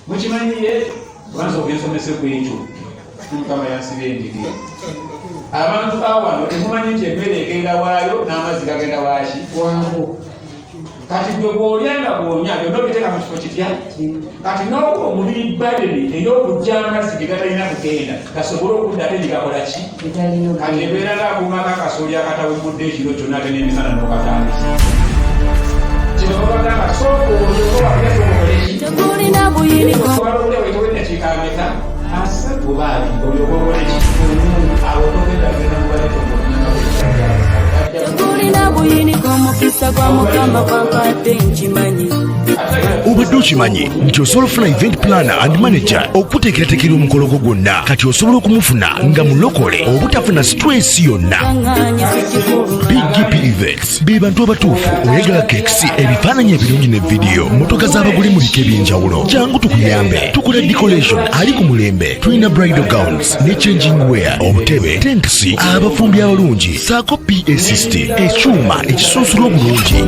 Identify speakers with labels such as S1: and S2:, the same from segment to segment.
S1: Mukimanyiye kubanza ogensomese ku ekyo. Mukama yansiba enjigi. Abantu awano temumanyi nti emmere egenda waayo n'amazzi gagenda waaki?
S2: Wangu.
S1: Kati gwe bw'olya nga bw'onywa byonna obiteeka mu kifo kitya? Kati n'okuba omubiri badeni ey'okujja amazzi ge gatalina kugenda gasobole okudda ate ne gakola ki? Kati ebeera ng'akuuma k'akasooli akatawummudde ekiro kyonna ate n'emisana n'okatandisa. Kino babagamba sooka olye oba wakulya sooka okole ki?
S3: Tekulina buyinike.
S1: Obala okulya wayitawo eddakiika ameka? 30 oba 20 olyoke okole ki? Awo togenda kugenda mu baleeta
S3: Tekulina buyinike omukisa gwa Mukama gwampadde nkimanyi.
S4: Obadde okimanyi nti osobola okufuna event planner and manager okuteekerateekera omukolo gwo gwonna? Kati osobola okumufuna nga mulokole obutafuna stress yonna.
S3: Yaŋŋaanye si kikulu.
S4: Big P Events be bantu abatuufu. Oyagala cakes, ebifaananyi ebirungi ne vidiyo, mmotoka z'abagole mu bika eby'enjawulo, jangu tukuyambe. Tukola decoration ali ku mulembe, tulina bridal gowns ne changing wear, obutebe, tents, abafumbi abalungi saako PA system, ekyuma ekisunsula obulungi,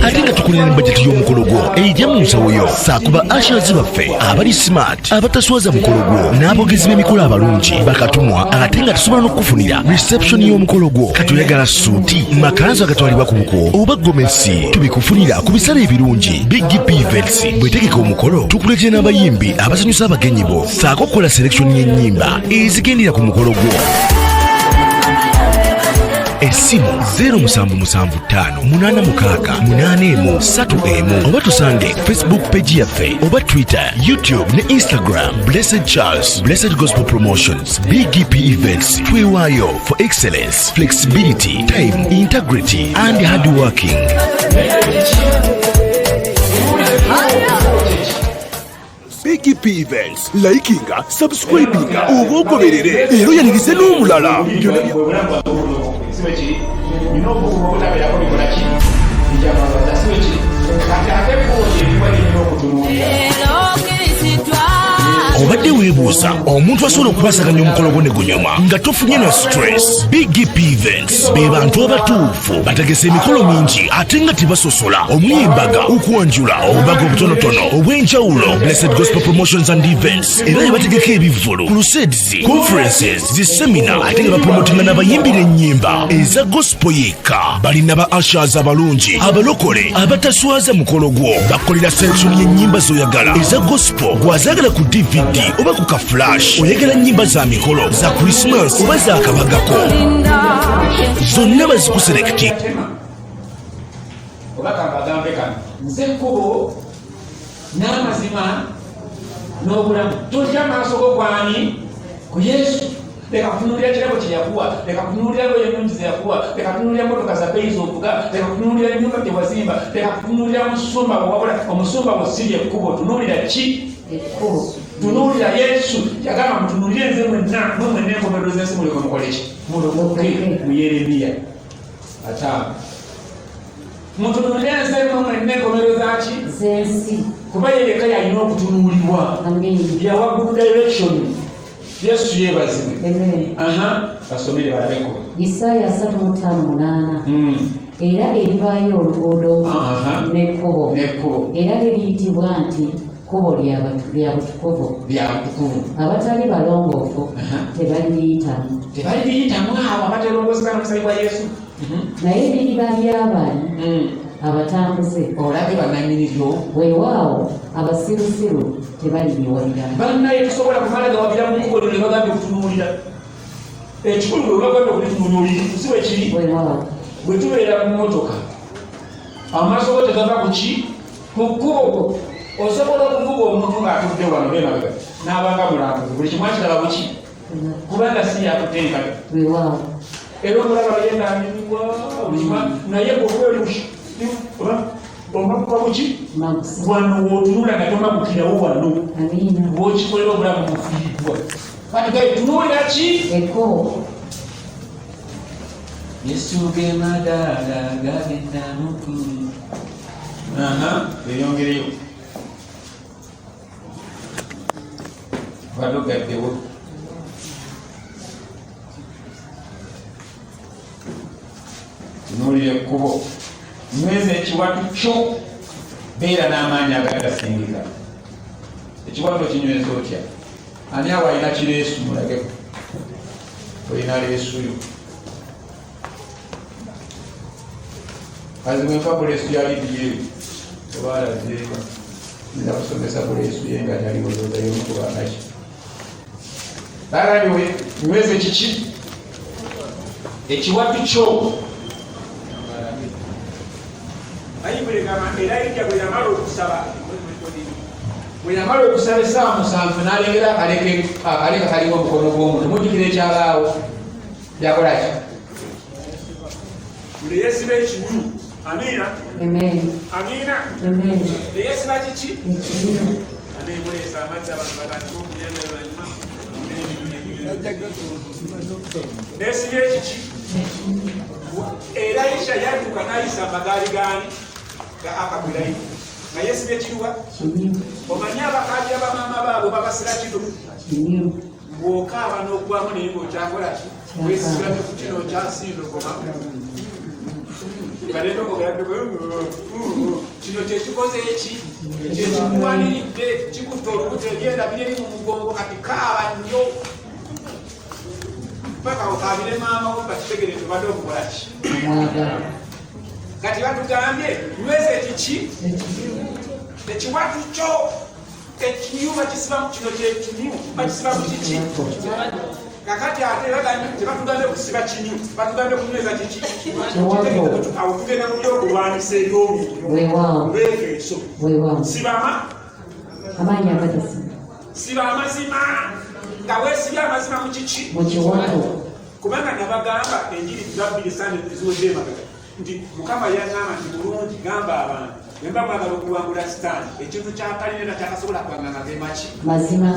S4: ate nga tukolera ne bajeti y'omukolo gwo ejja mu nsawo yo, saako ba ushers baffe abali smart abataswaza mukolo gwo n'abogezi b'emikolo abalungi bakatumwa, ate nga tusobola n'okukufunira reception y'omukolo gwo. Kati oyagala suuti, makanzu agatwalibwa ku buko oba gomesi, tubikufunira ku bisale ebirungi. Big P Events bwetegeka omukolo tukuleetera n'abayimbi abasanyusa abagenyi bo, saako okukola selection y'ennyimba ezigendera ku mukolo gwo. Essimu 0775 86 81 31 oba tusange Facebook page yaffe oba Twitter, YouTube ne Instagram. Blessed Charles, Blessed Gospel Promotions, Big P Events, twewaayo for excellence, flexibility, time, integrity and hard working. Big P Events, likinga, subscribinga oba ogoberere era oyanirize n'omulala.
S1: Nina obukugu obutabeerako bikola ki? Bijamabaza si bwe kiri? Kati ate ekkubo lyeriwa lirina okutunuulira.
S4: Obadde weebuuza omuntu asobola okukwasaganya omukolo gwo ne gunyuma nga tofunye na stress? Big P Events be bantu abatuufu. Bategese emikolo mingi ate nga tebasosola, omuli embaga, okwanjula, obubaga obutonotono obw'enjawulo. Blessed Gospel Promotions and Events era ne bategeka ebivvulu, crusades, conferences, zi seminar, ate nga bapromotinga n'abayimbira ennyimba eza gospel yekka. Balina ba ushers abalungi abalokole abataswaza mukolo gwo. Bakolera selection y'ennyimba z'oyagala eza gospel, gwazaagala ku DVD oba ku ka flash. Oyagala nnyimba za mikolo, za Christmas oba za kabagako, zonna bazikuselekti.
S1: Oba kambagambe kano, nze kkubo n'amazima n'obulamu. Tojja maaso go kwani? Ku Yesu. Leka kutunuulira kirabo kye yakuwa, leka kutunuulira ngoye ennungi ze yakuwa, leka kutunuulira mmotoka za bbeeyi z'ovuga, leka kutunuulira nnyumba gye wazimba, leka kutunuulira musumba bwe wabula. Omusumba bwe si lyekkubo. Tunuulira ki?
S2: Ekkubo.
S1: Tunuulira Yesu. Yagamba mutunuulire nze mwenna, mwe mwenna enkomerero z'ensi, mulyoke mukole ki? Mulokoke. Mu Yeremiya 50, mutunuulire nze mwe mwenna enkomerero zaki?
S2: Z'ensi.
S1: Kuba ye yekka yalina okutunuulirwa.
S2: Amen.
S1: Yawa good direction. Yesu yeebazibwe.
S2: Amen.
S1: Aha, basomere balabeko.
S2: Isaaya 35:8. Era eribaayo oluguudo n'ekkubo,
S1: N'ekkubo.
S2: era liriyitibwa nti kkubo lya butukuvu.
S1: Lya butukuvu.
S2: Abatali balongoofu tebaliriyitamu.
S1: Tebaliriyitamu abo abaterongozeka n'omusayi gwa Yesu.
S2: Naye liriba ly'abali abatambuze.
S1: Olabye bannannyini lyo.
S2: Weewaawo, abasirusiru tebaliriwabira.
S1: Bannaye, tusobola kumala gawabira mu kkubo lino ne bagambye okutunuulira. Ekikulu bwe bagambye okulitunuulira oli si bwe kiri?
S2: Weewaawo.
S1: Bwe tubeera mu mmotoka, amaaso go tegava ku ki? Ku kkubo. Osobola okuvuga omuntu ng'atudde wano bemabega n'abanga mulambuzi, buli kimu akiraba buki, kubanga si yakutte enkata.
S2: Weewaawo.
S1: Era omulaba ye ng'anyumirwa buli kimu, naye bw'okuba oli oba omaguka buki?
S2: Magusa.
S1: Wano w'otunula nga tomagukirawo wano.
S2: Amiina.
S1: Bw'okikolera obulamu bufiiriddwa. Kati gaye tunuulira ki?
S2: Ekkubo.
S1: Yesu ge madaala gagenda mu ggulu. Aha, tweyongereyo. Obadde ogaddewo. Tunuulira ekkubo, nyweza ekiwatu kyo. Beera n'amaanyi agatasingika. Ekiwato kinyweza otya? Ani awo alina kireesu? Mulageko olina leesuyo. Azimwe mpa buleesu ya lidiyo eyo oba alazeewa nza kusomesa buleesu ye nga taliwo ndowooza y'omu ku bakaki. Bagambye nyweza ekiki? Ekiwato kyo.
S5: Bayibuli egamba Erayija bwe yamala okusaba
S1: bwe yamala okusaba essaawa 7 n'alengera akaleka kaliwo omukono gw'omuntu. Mujjukira ekyabaawo, yakola ki?
S5: Neyesiba ekiwulu. Amiina. Amiina. Neyesiba kiki? Anemuleesa amazzi abantu batandike okulya nebanywa. Nesiba ekiki? Erayisha yadduka n'ayisa amagaali gaani ga Akabu Erayika nga yeesiba ekiruwa. Omanyi abakaabira bamaama baabwe babasira kino bw'okaaba n'ogwamu naye ng'okyakola ki? Weesiba ne ku kino okyasindogoma kino kyekikoze eki kyekikuwaniridde kikutta olubuto ebyenda biri eri mu mugongo kati kaaba nnyo paka okaabire maama wo bakitegere nti obadde omukola ki. Kati batugambye nyweza ekiki? Ekiwatu kyo. Ekinyu bakisibamu kino kyekinyu bakisibamu kiki? Kakati ate tebatugambye kusiba kinyu, batugambye kunyweza kiki? Awo tugenda mu byokulwanyisa ebyomwoyo. Beefeso sibama
S2: amaanyi agatasiba
S5: siba amazima nga weesibye amazima mu kiki?
S2: Mu kiwato.
S5: Kubanga nabagamba enjiri zabbiri sande eziwedde emabega nti Mukama yaŋŋamba nti mulungi gamba abantu bwe mba mwagala okuwangula sitaani ekintu kyakalina era kyakasobola kwanganga ge maki?
S2: Mazima.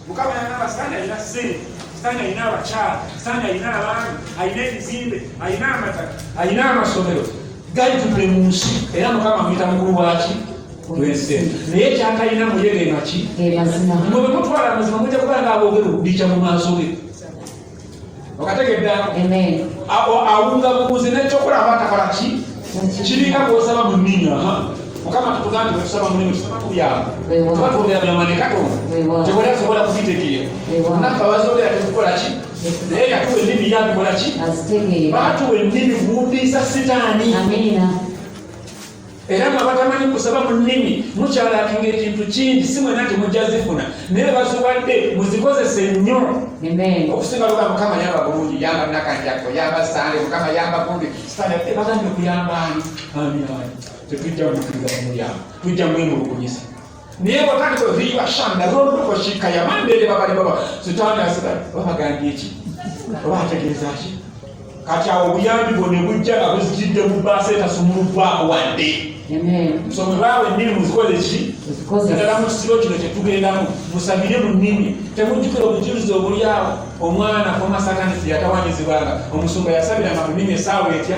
S5: Mukama yaŋŋamba sitaani alina ssente, sitaani alina abakyala, sitaani alina abaami, alina ebizimbe, alina amataka,
S1: alina amasomero gajjudde mu nsi era Mukama amuyita mukulu waki wensi naye kyatalina muye ge maki?
S2: Ge mazima.
S1: Mwe bwe mutwala amazima mujja kuba nga aboogera okudiikya mu maaso ge. Okategedde?
S2: Amen.
S1: Awunga bubuzi nekyokola aba atakola ki kiringa bwosaba mu nnimi. Aha, Mukama tutugambye bwe tusaba mu nnimi tusaba kuyamba.
S2: Weewaawo.
S1: Tuba twogera byamane Katonda
S2: Weewaawo.
S1: tewali asobola kubitegeera.
S2: Weewaawo.
S1: Naffe abazoogera tetukola ki naye yatuwa ennimi yatukola ki?
S2: Azitegeera.
S1: Baatuwa ennimi kuwudiisa sitaani.
S2: Amiina.
S1: Era mwe abatamanyi kusaba mu nnimi mukyalakinga ekintu kingi, si mwena nti mujja zifuna naye baziwadde muzikozese nnyo.
S2: Amen.
S1: Okusinga luga Mukama yamba bulungi, yamba Nakanjako, yamba Sande, Mukama yamba gundi sitaani bagambye okuyamba ani ani ani tetujja mukkiriza kumuyamba, tujja mwemulugunyisa. Naye bwotandika riba shanda rondoko shika yamandere babali baba sitaani asira babagambye ki oba ategeeza ki? Kati awo obuyambi bwo ne bujja nga buzijidde mu bbaasa etasumuluddwako wadde.
S2: Amen.
S1: So bwe baawa ennimi muzikoze ki?
S2: Muzikoze.
S1: Naddala mu kisibo kino kye tugendamu musabire mu nnimi. Temujjukira obujulizi obuli awo omwana former satanist yatawanyizibwanga omusumba yasabiranga mu nnimi essaawa etya?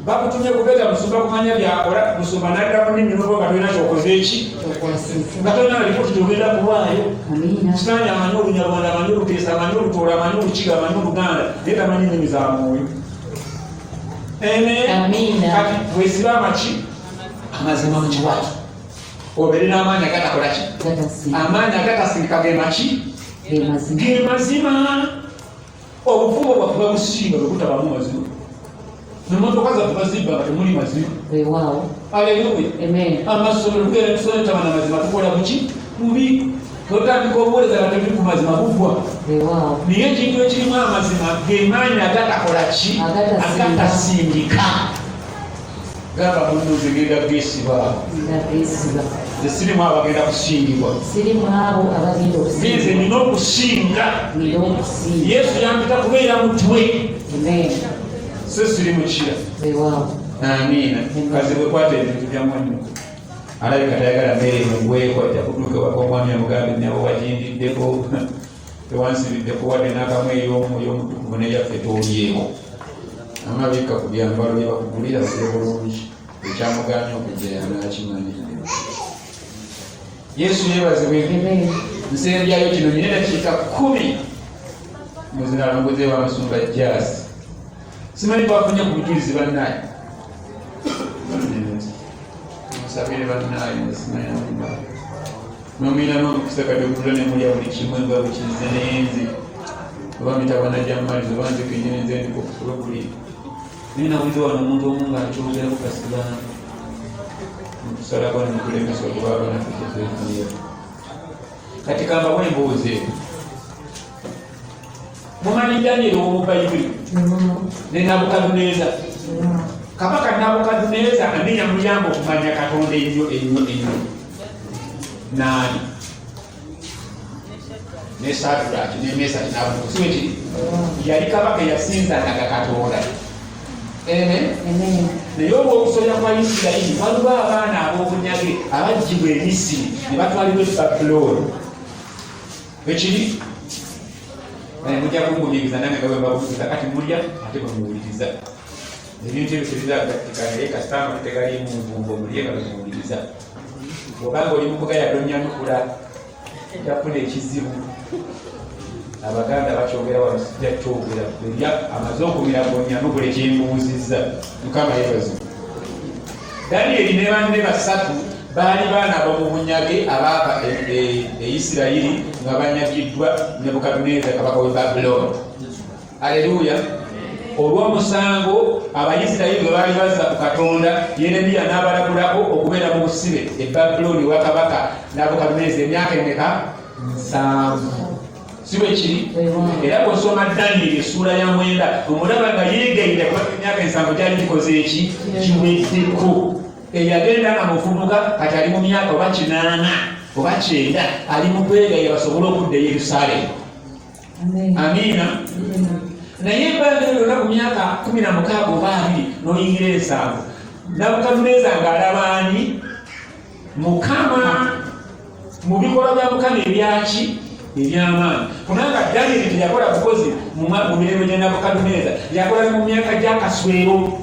S1: Bakutumye kubeera musumba kumanya byakola, musumba nadda mu nnimi nokuba nga tolina kyokoze eki
S2: Kyokwasiza.
S1: Nga tolina na lipooti gyogenda kuwaayo.
S2: Amiina.
S1: Sitaani amanyi Olunyarwanda, amanyi Oluteesa, amanyi Olutooro, amanyi Olukiga, amanyi Oluganda naye tamanyi nnimi za mwoyo. Amen.
S2: Amiina.
S1: Kati weesibe amaki? Amazima mu kiwato obeere n'amaanyi agatakola ki?
S2: Gatasinga.
S1: Amaanyi agatasingika ge maki?
S2: Ge mazima.
S1: Ge mazima. Obufumbo bwaffe babusinga bwe butabamu mazima, nemotoka zaffe bazibba nga temuli mazima.
S2: Weewaawo.
S1: Aleluya.
S2: Amen.
S1: Amasomero tugenda tusome taba na mazima tukola buki bubi. Otandika obuweereza nga tebuli ku mazima bugwa.
S2: Weewaawo.
S1: Naye ekintu ekirimu amazima ge maanyi agatakola ki?
S2: Agatasingika.
S1: Agatasingika. Gamba munno nze ngenda geesiba.
S2: Nga geesiba.
S1: Nze sirimu abagenda kusingibwa.
S2: Sirimu abo abagenda
S1: Nze
S2: okusinga.
S1: nina okusinga.
S2: Nina okusinga.
S1: Yesu yampita kubeera mutwe.
S2: Amen.
S1: So siri mukira.
S2: Weewaawo.
S1: Amiina. Kazi bwekwata ebintu bya mwannyoko alabika tayagala mmere emugweko, ajja kutuuka ewaka omwami amugambe nnyabo wagindiddeko tewansibiddeko wadde n'akamu ey'omwoyo omutukuvu n'eyaffe tolyeko amabikka ku byambalo bye bakugulira si bulungi ekyamugaanye okujja yanakimanyi. Yesu yeebazibwe.
S2: Amen.
S1: Nsembyayo kino nyina edakiika 10 muzinalongoze wa musumba Jasi. Simanyi bafunye ku bujulizi bannaye. Mutusabire bannaaye, nsimayamba nomira n'omukisa kati okutula ne mulya buli kimu nga bwe kize, naye nze oba mitabana gya maliza oba nze kenyini nze ndiko okulya. Naye nawulira wano omuntu omu ng'akyogerako kasibaana mutusalako ne mutulemesa okuba abanaffe kyetwefunira. Kati kambawo emboozi eyo. Mumanyi Danyeri ow'omu Bayibuli ne Nabukaduneza. Kabaka Nabukaduneza ani yamuyamba okumanya Katonda ennyo ennyo ennyo? Naani? Ne Saduraki ne Mesaki n'Abeduneego, si bwe kiri? Yali kabaka eyasinzangaga Katonda. Amen.
S2: Amen.
S1: Naye olw'okusobya kwa Isirayiri, waliwo abaana ab'obunyage abaggyibwa e Misiri ne batwalibwa e Babulooni. Ekiri mujja kungumiikiriza nange nga bwe mbabuuliza. Kati mulya ate bwe muwuliriza. Ebintu ebyo tebizagattika, naye kasita amatu tegaliimu nvumbo, mulye nga bwe muwuliriza. Obanga oli mukugaya, tonyanukula, ojja kufuna ekizibu. Abaganda bakyogera wano, sijja kyogera. Erya amaze okumira gonyanukula ekyembuuzizza. Mukama yebazi. Danyeri ne banne basatu baali baana ab'omu bunyage abaava e Isirayiri nga banyagiddwa Nebukaduneza, kabaka w'e Babulooni. Aleluya! Olw'omusango Abayisirayiri bwe baali bazza ku Katonda, Yeremiya n'abalagulako okubeera mu busibe e Babulooni wa kabaka Nabukaduneza emyaka emeka? 70. Si bwe kiri? Era bw'osoma Danyeri essuula ya 9, omulaba nga yeegayirira kuba emyaka 70 gyali gikoze eki? Giweddeko. Eyagenda nga muvubuka, kati ali mu myaka oba 80 oba 90, ali mu kwegayira basobole okudda e Yerusaalemu. Amiina. Naye ebbanga eryo lyonna, ku myaka 16 oba 20 n'oyingira 70, Nabukaduneza ng'alaba ani? Mukama, mu bikolwa bya Mukama ebyaki? Ebyamaanyi. Kubanga Danyeri teyakola bukozi mu mirembe gya Nabukaduneza, yakola ne mu myaka gy'akaswero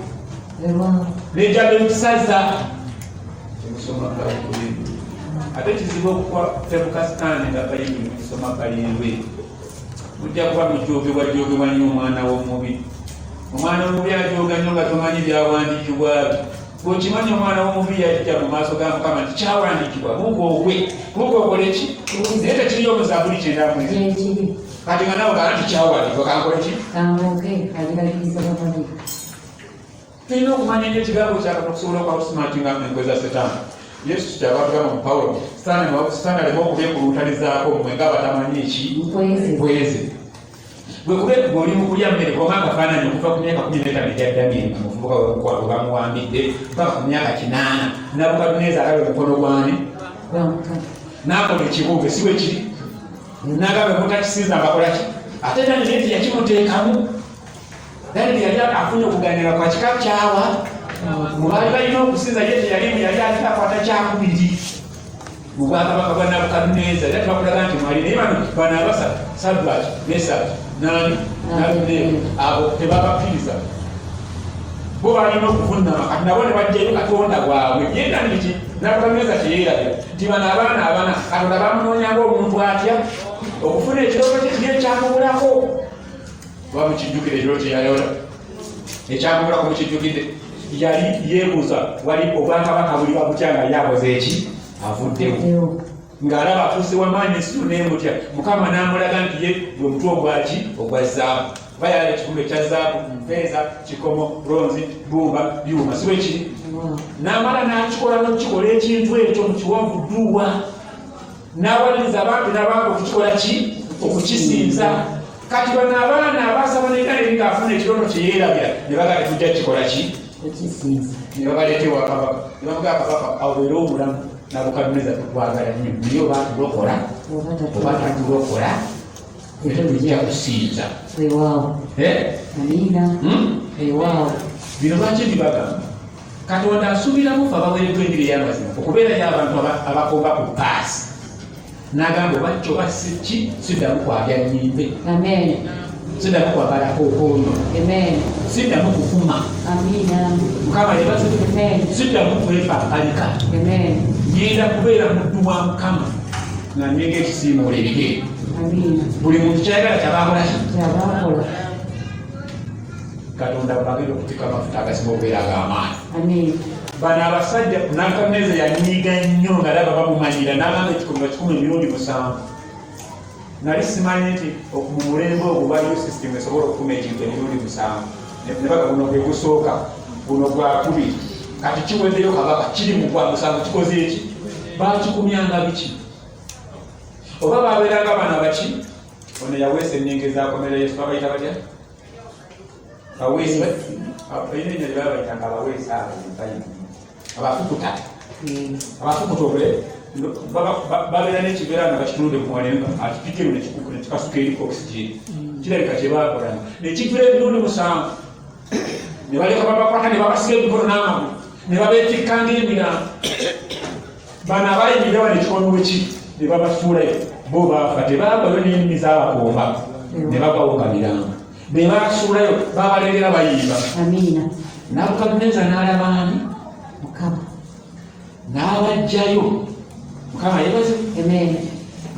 S1: n'egya Belusaza. Temusoma Bayibuli. Ate kizibu okutebuka Sitaani nga Bayibuli musoma. Bayibuli mujja kuba mujoogebwa joogebwa nnyo. Omwana w'omubi, omwana omubi ajooga nnyo nga tomanyi byawandiikibwa byo. Bw'okimanyi, omwana w'omubi yajja mu maaso ga Mukama nti kyawandiikibwa, buuka ogwe, buuka okole ki? Naye tekiriyo mu Zabuli 91?
S2: Gyekiri.
S1: Kati nga nawe gaa nti kyawandiikibwa, kankole ki?
S2: Kambuuke, aliragiriza bamali.
S1: Tulina okumanya ennyo ekigambo kya Katonda okusobola okuoutsmartinga enkwe za Setaani. Yesu kyava tugamba mu Pawulo, Sitaani aleme okubeekuluntalizaako mmwe nga abatamanyi eki?
S2: Nkweze.
S1: Nkweze. Bwe kube ng'oli mu kulya mmere, koma akafaananyi okuva ku myaka 15 egya Danyeri nga muvubuka we bamuwambidde mpaka ku myaka 80, Nabukaduneza alaba omukono gwani?
S2: Gwa Mukama.
S1: N'akola ekibumbe, si bwe kiri? N'agamba, mutakisinza mbakola ki? Ate Danyeri nti yakimuteekamu. Danyeri yali afunye okuganira kwa kika kyawa mu baali balina okusinza. Ye teyalimu, yali ate akwata kyakubiri mu bwakabaka bwa Nabukaduneza. Era tebakulaga nti mwali. Naye bano abasatu, Sadraki, Mesaki nani Abeduneego, abo tebabakkiriza. Bo balina okuvunama. Kati nabo ne bajjayo katonda bwabwe. Ye nani? Nabukaduneza kyeyeerabira nti bano abaana abana Katonda bamunoonyanga omuntu atya okufuna ekirooto kye kiri ekyamubulako. Oba mukijjukira ekirooto kyeyayota ekyamubulako? Mukijjukidde? Yali yeebuuza wali obwakabaka buli babutya nga ye akoze eki? Avuddewo. Ng'alaba atuuse wamaanyi, ensi yonna emutya. Mukama n'amulaga nti ye gwe mutwe ogwaki? Ogwa zaabu. Kuba yalaba ekibumbe ekya zaabu, nfeeza, kikomo, bronze, bbumba, byuma, si bwe kiri? N'amala n'akikola n'okukikola ekintu ekyo mu kiwonvu dduwa, n'awaliriza abantu n'abantu okukikola ki? Okukisinza. Kati bano abaana abasaba ne Danyeri ng'afuna ekirooto kye yeerabira, ne baga tetujja kukikola ki?
S2: Kukisinza.
S1: Ne babaleeta ewa kabaka, ne bamugaa, kabaka abeere omulamu, Nabukaduneza tukwagala nnyo, naye oba tulokola oba tatulokola, tetujja kusinza.
S2: Weewaawo.
S1: Eh?
S2: Amiina.
S1: Hmm?
S2: Weewaawo.
S1: Bino lwaki bibagamba? Katonda asuubiramu fe abaweereddwa enjiri ey'amazima okubeerayo abantu abakomba ku paasi n'agamba, oba kyo oba si ki, siddamu kwabya nnyimbe,
S2: Amen.
S1: siddamu kwambala kookoolo,
S2: Amen.
S1: siddamu kufuma.
S2: Amiina.
S1: Mukama yebaze.
S2: Amen.
S1: Siddamu kwepapalika.
S2: Amen.
S1: Ngenda kubeera muddu wa Mukama nga nninga ekisiimuula ebigere.
S2: Amiina.
S1: Buli muntu kyayagala kyabakola ki?
S2: Kyabakola.
S1: Katonda bagenda okutikka amafuta agasinga okubeera ag'amaanyi.
S2: Amen.
S5: Bano abasajja Nabukadduneeza yanyiiga nnyo nga laba bamumanyira n'agamba ekikomi bakikumi emirundi musanvu. Nali simanyi nti mu mulembe ogwo waliyo system esobola okukuma ekintu emirundi musanvu. Ne baga guno gwe gusooka, guno gwakubiri, kati kiweddeyo kabaka kiri mu gwa musanvu kikoze eki? Bakikumyanga biki? Oba babeeranga bano abaki? Ono yaweesa enninga ezakomera Yesu babayita batya? Baweesi balina erinnya lye babayitanga abaweesi abo mu Bayibuli. Abafukuta. Abafukuta obule babeera n'ekibeera nga bakitunudde ku mwana akipika eno nekikasuka eri oxygen. Kirabika kye baakolanga. Ne kijula emirundi musanvu. Ne baleka babakwata ne babasiba emikono n'amagulu. Ne babeetikka ng'emirambo. Bano abayingira wano ekikono bwe kiri ne babasuulayo bo baafa tebaavayo n'ennimi zaabakomba ne bagwawo nga mirambo be baasuulayo babalengera bayimba.
S2: Amiina.
S1: Nabukaduneza n'alaba ani?
S2: Mukama.
S1: N'abajjayo. Mukama yebaze.
S2: Amen.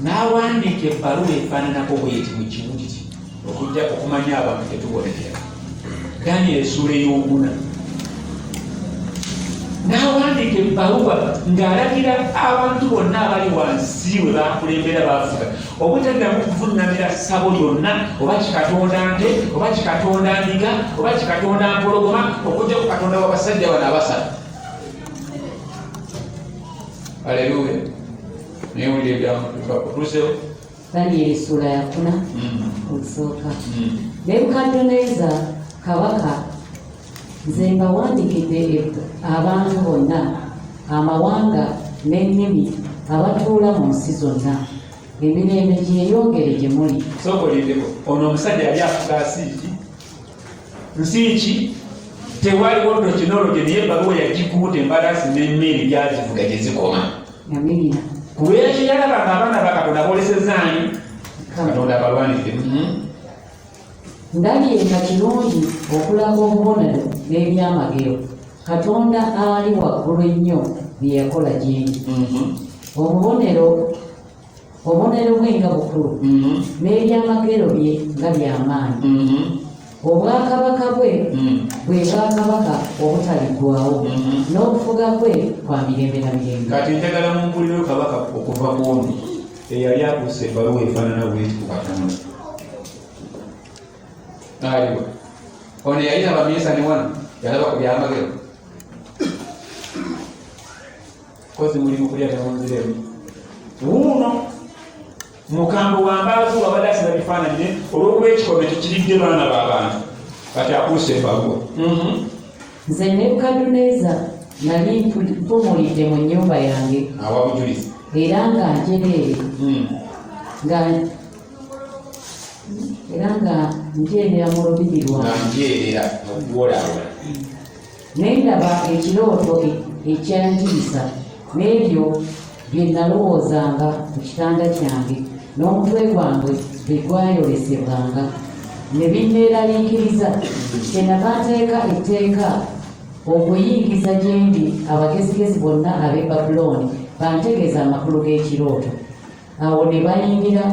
S1: N'awandiika ebbaluwa efaananako bweti mu kimu kiti okujja okumanya abantu tetubonekera. Daniel essuula ey'okuna. N'awandiika ebbaluwa ng'alagira abantu bonna abali wansi we bakulembera bafuga obutaddamu kuvunnamira ssabo lyonna oba kikatonda nte oba kikatonda ndiga oba kikatonda mpologoma okujja ku Katonda w'abasajja bano abasatu. Aleluya. Naye wulira ebyamutuusewo.
S2: Danyeri essuula yakuna olusooka. Nebukadduneeza kabaka, nze mbawandiikidde abantu bonna, amawanga n'ennimi abatuula mu nsi zonna, emirembe gyeyongere gye muli.
S5: Sooka olindeko. Ono omusajja yali afuga nsi ki? Nsi ki? Tewaliwo tekinologi naye ebbaluwa yagikuuta embalaasi n'emmeeri byazivuga gye zikoma.
S2: Amiina.
S5: Kubeera kye yalaba nga abaana ba Katonda boolesezza ani? Katonda abalwanidde.
S2: Ndabye nga kirungi okulaga obubonero n'ebyamagero Katonda ali waggulu ennyo bye yakola gye ndi. Obubonero obubonero bwe nga bukulu, n'ebyamagero bye nga bya maanyi. Obwakabaka bwe bwe bwakabaka obutaliggwaawo, n'okufuga kwe kwa mirembe na mirembe.
S5: Kati njagala mumbulireyo kabaka okuva ku ono eyali akuusa ebbaluwa efaanana bweti ku Katonda. Aliwa ono yali abaminsani wano yalaba ku byamagero kozi muli mukulya temunziremu wuuno mukambwe wambaazi wabadde asiba bifaananyi ne olw'okuba ekikome tekiridde baana b'abantu kati akuusa ebbaluwa.
S2: Nze Nebukadduneeza nali mpumulidde mu nnyumba yange.
S5: Awa bujulizi.
S2: Era nga njereere. Nga era nga njeerera mu lubiri lwange.
S5: Nga njeerera okuwolaawola.
S2: Ne ndaba ekirooto ekyantiisa n'ebyo bye nalowoozanga ku kitanda kyange n'omutwe gwange bwe gwayolesebwanga ne binneeraliikiriza. Kyennava nteeka etteeka okuyingiza gye ndi abagezigezi bonna ab'e Babulooni bantegeeze amakulu g'ekirooto. Awo ne bayingira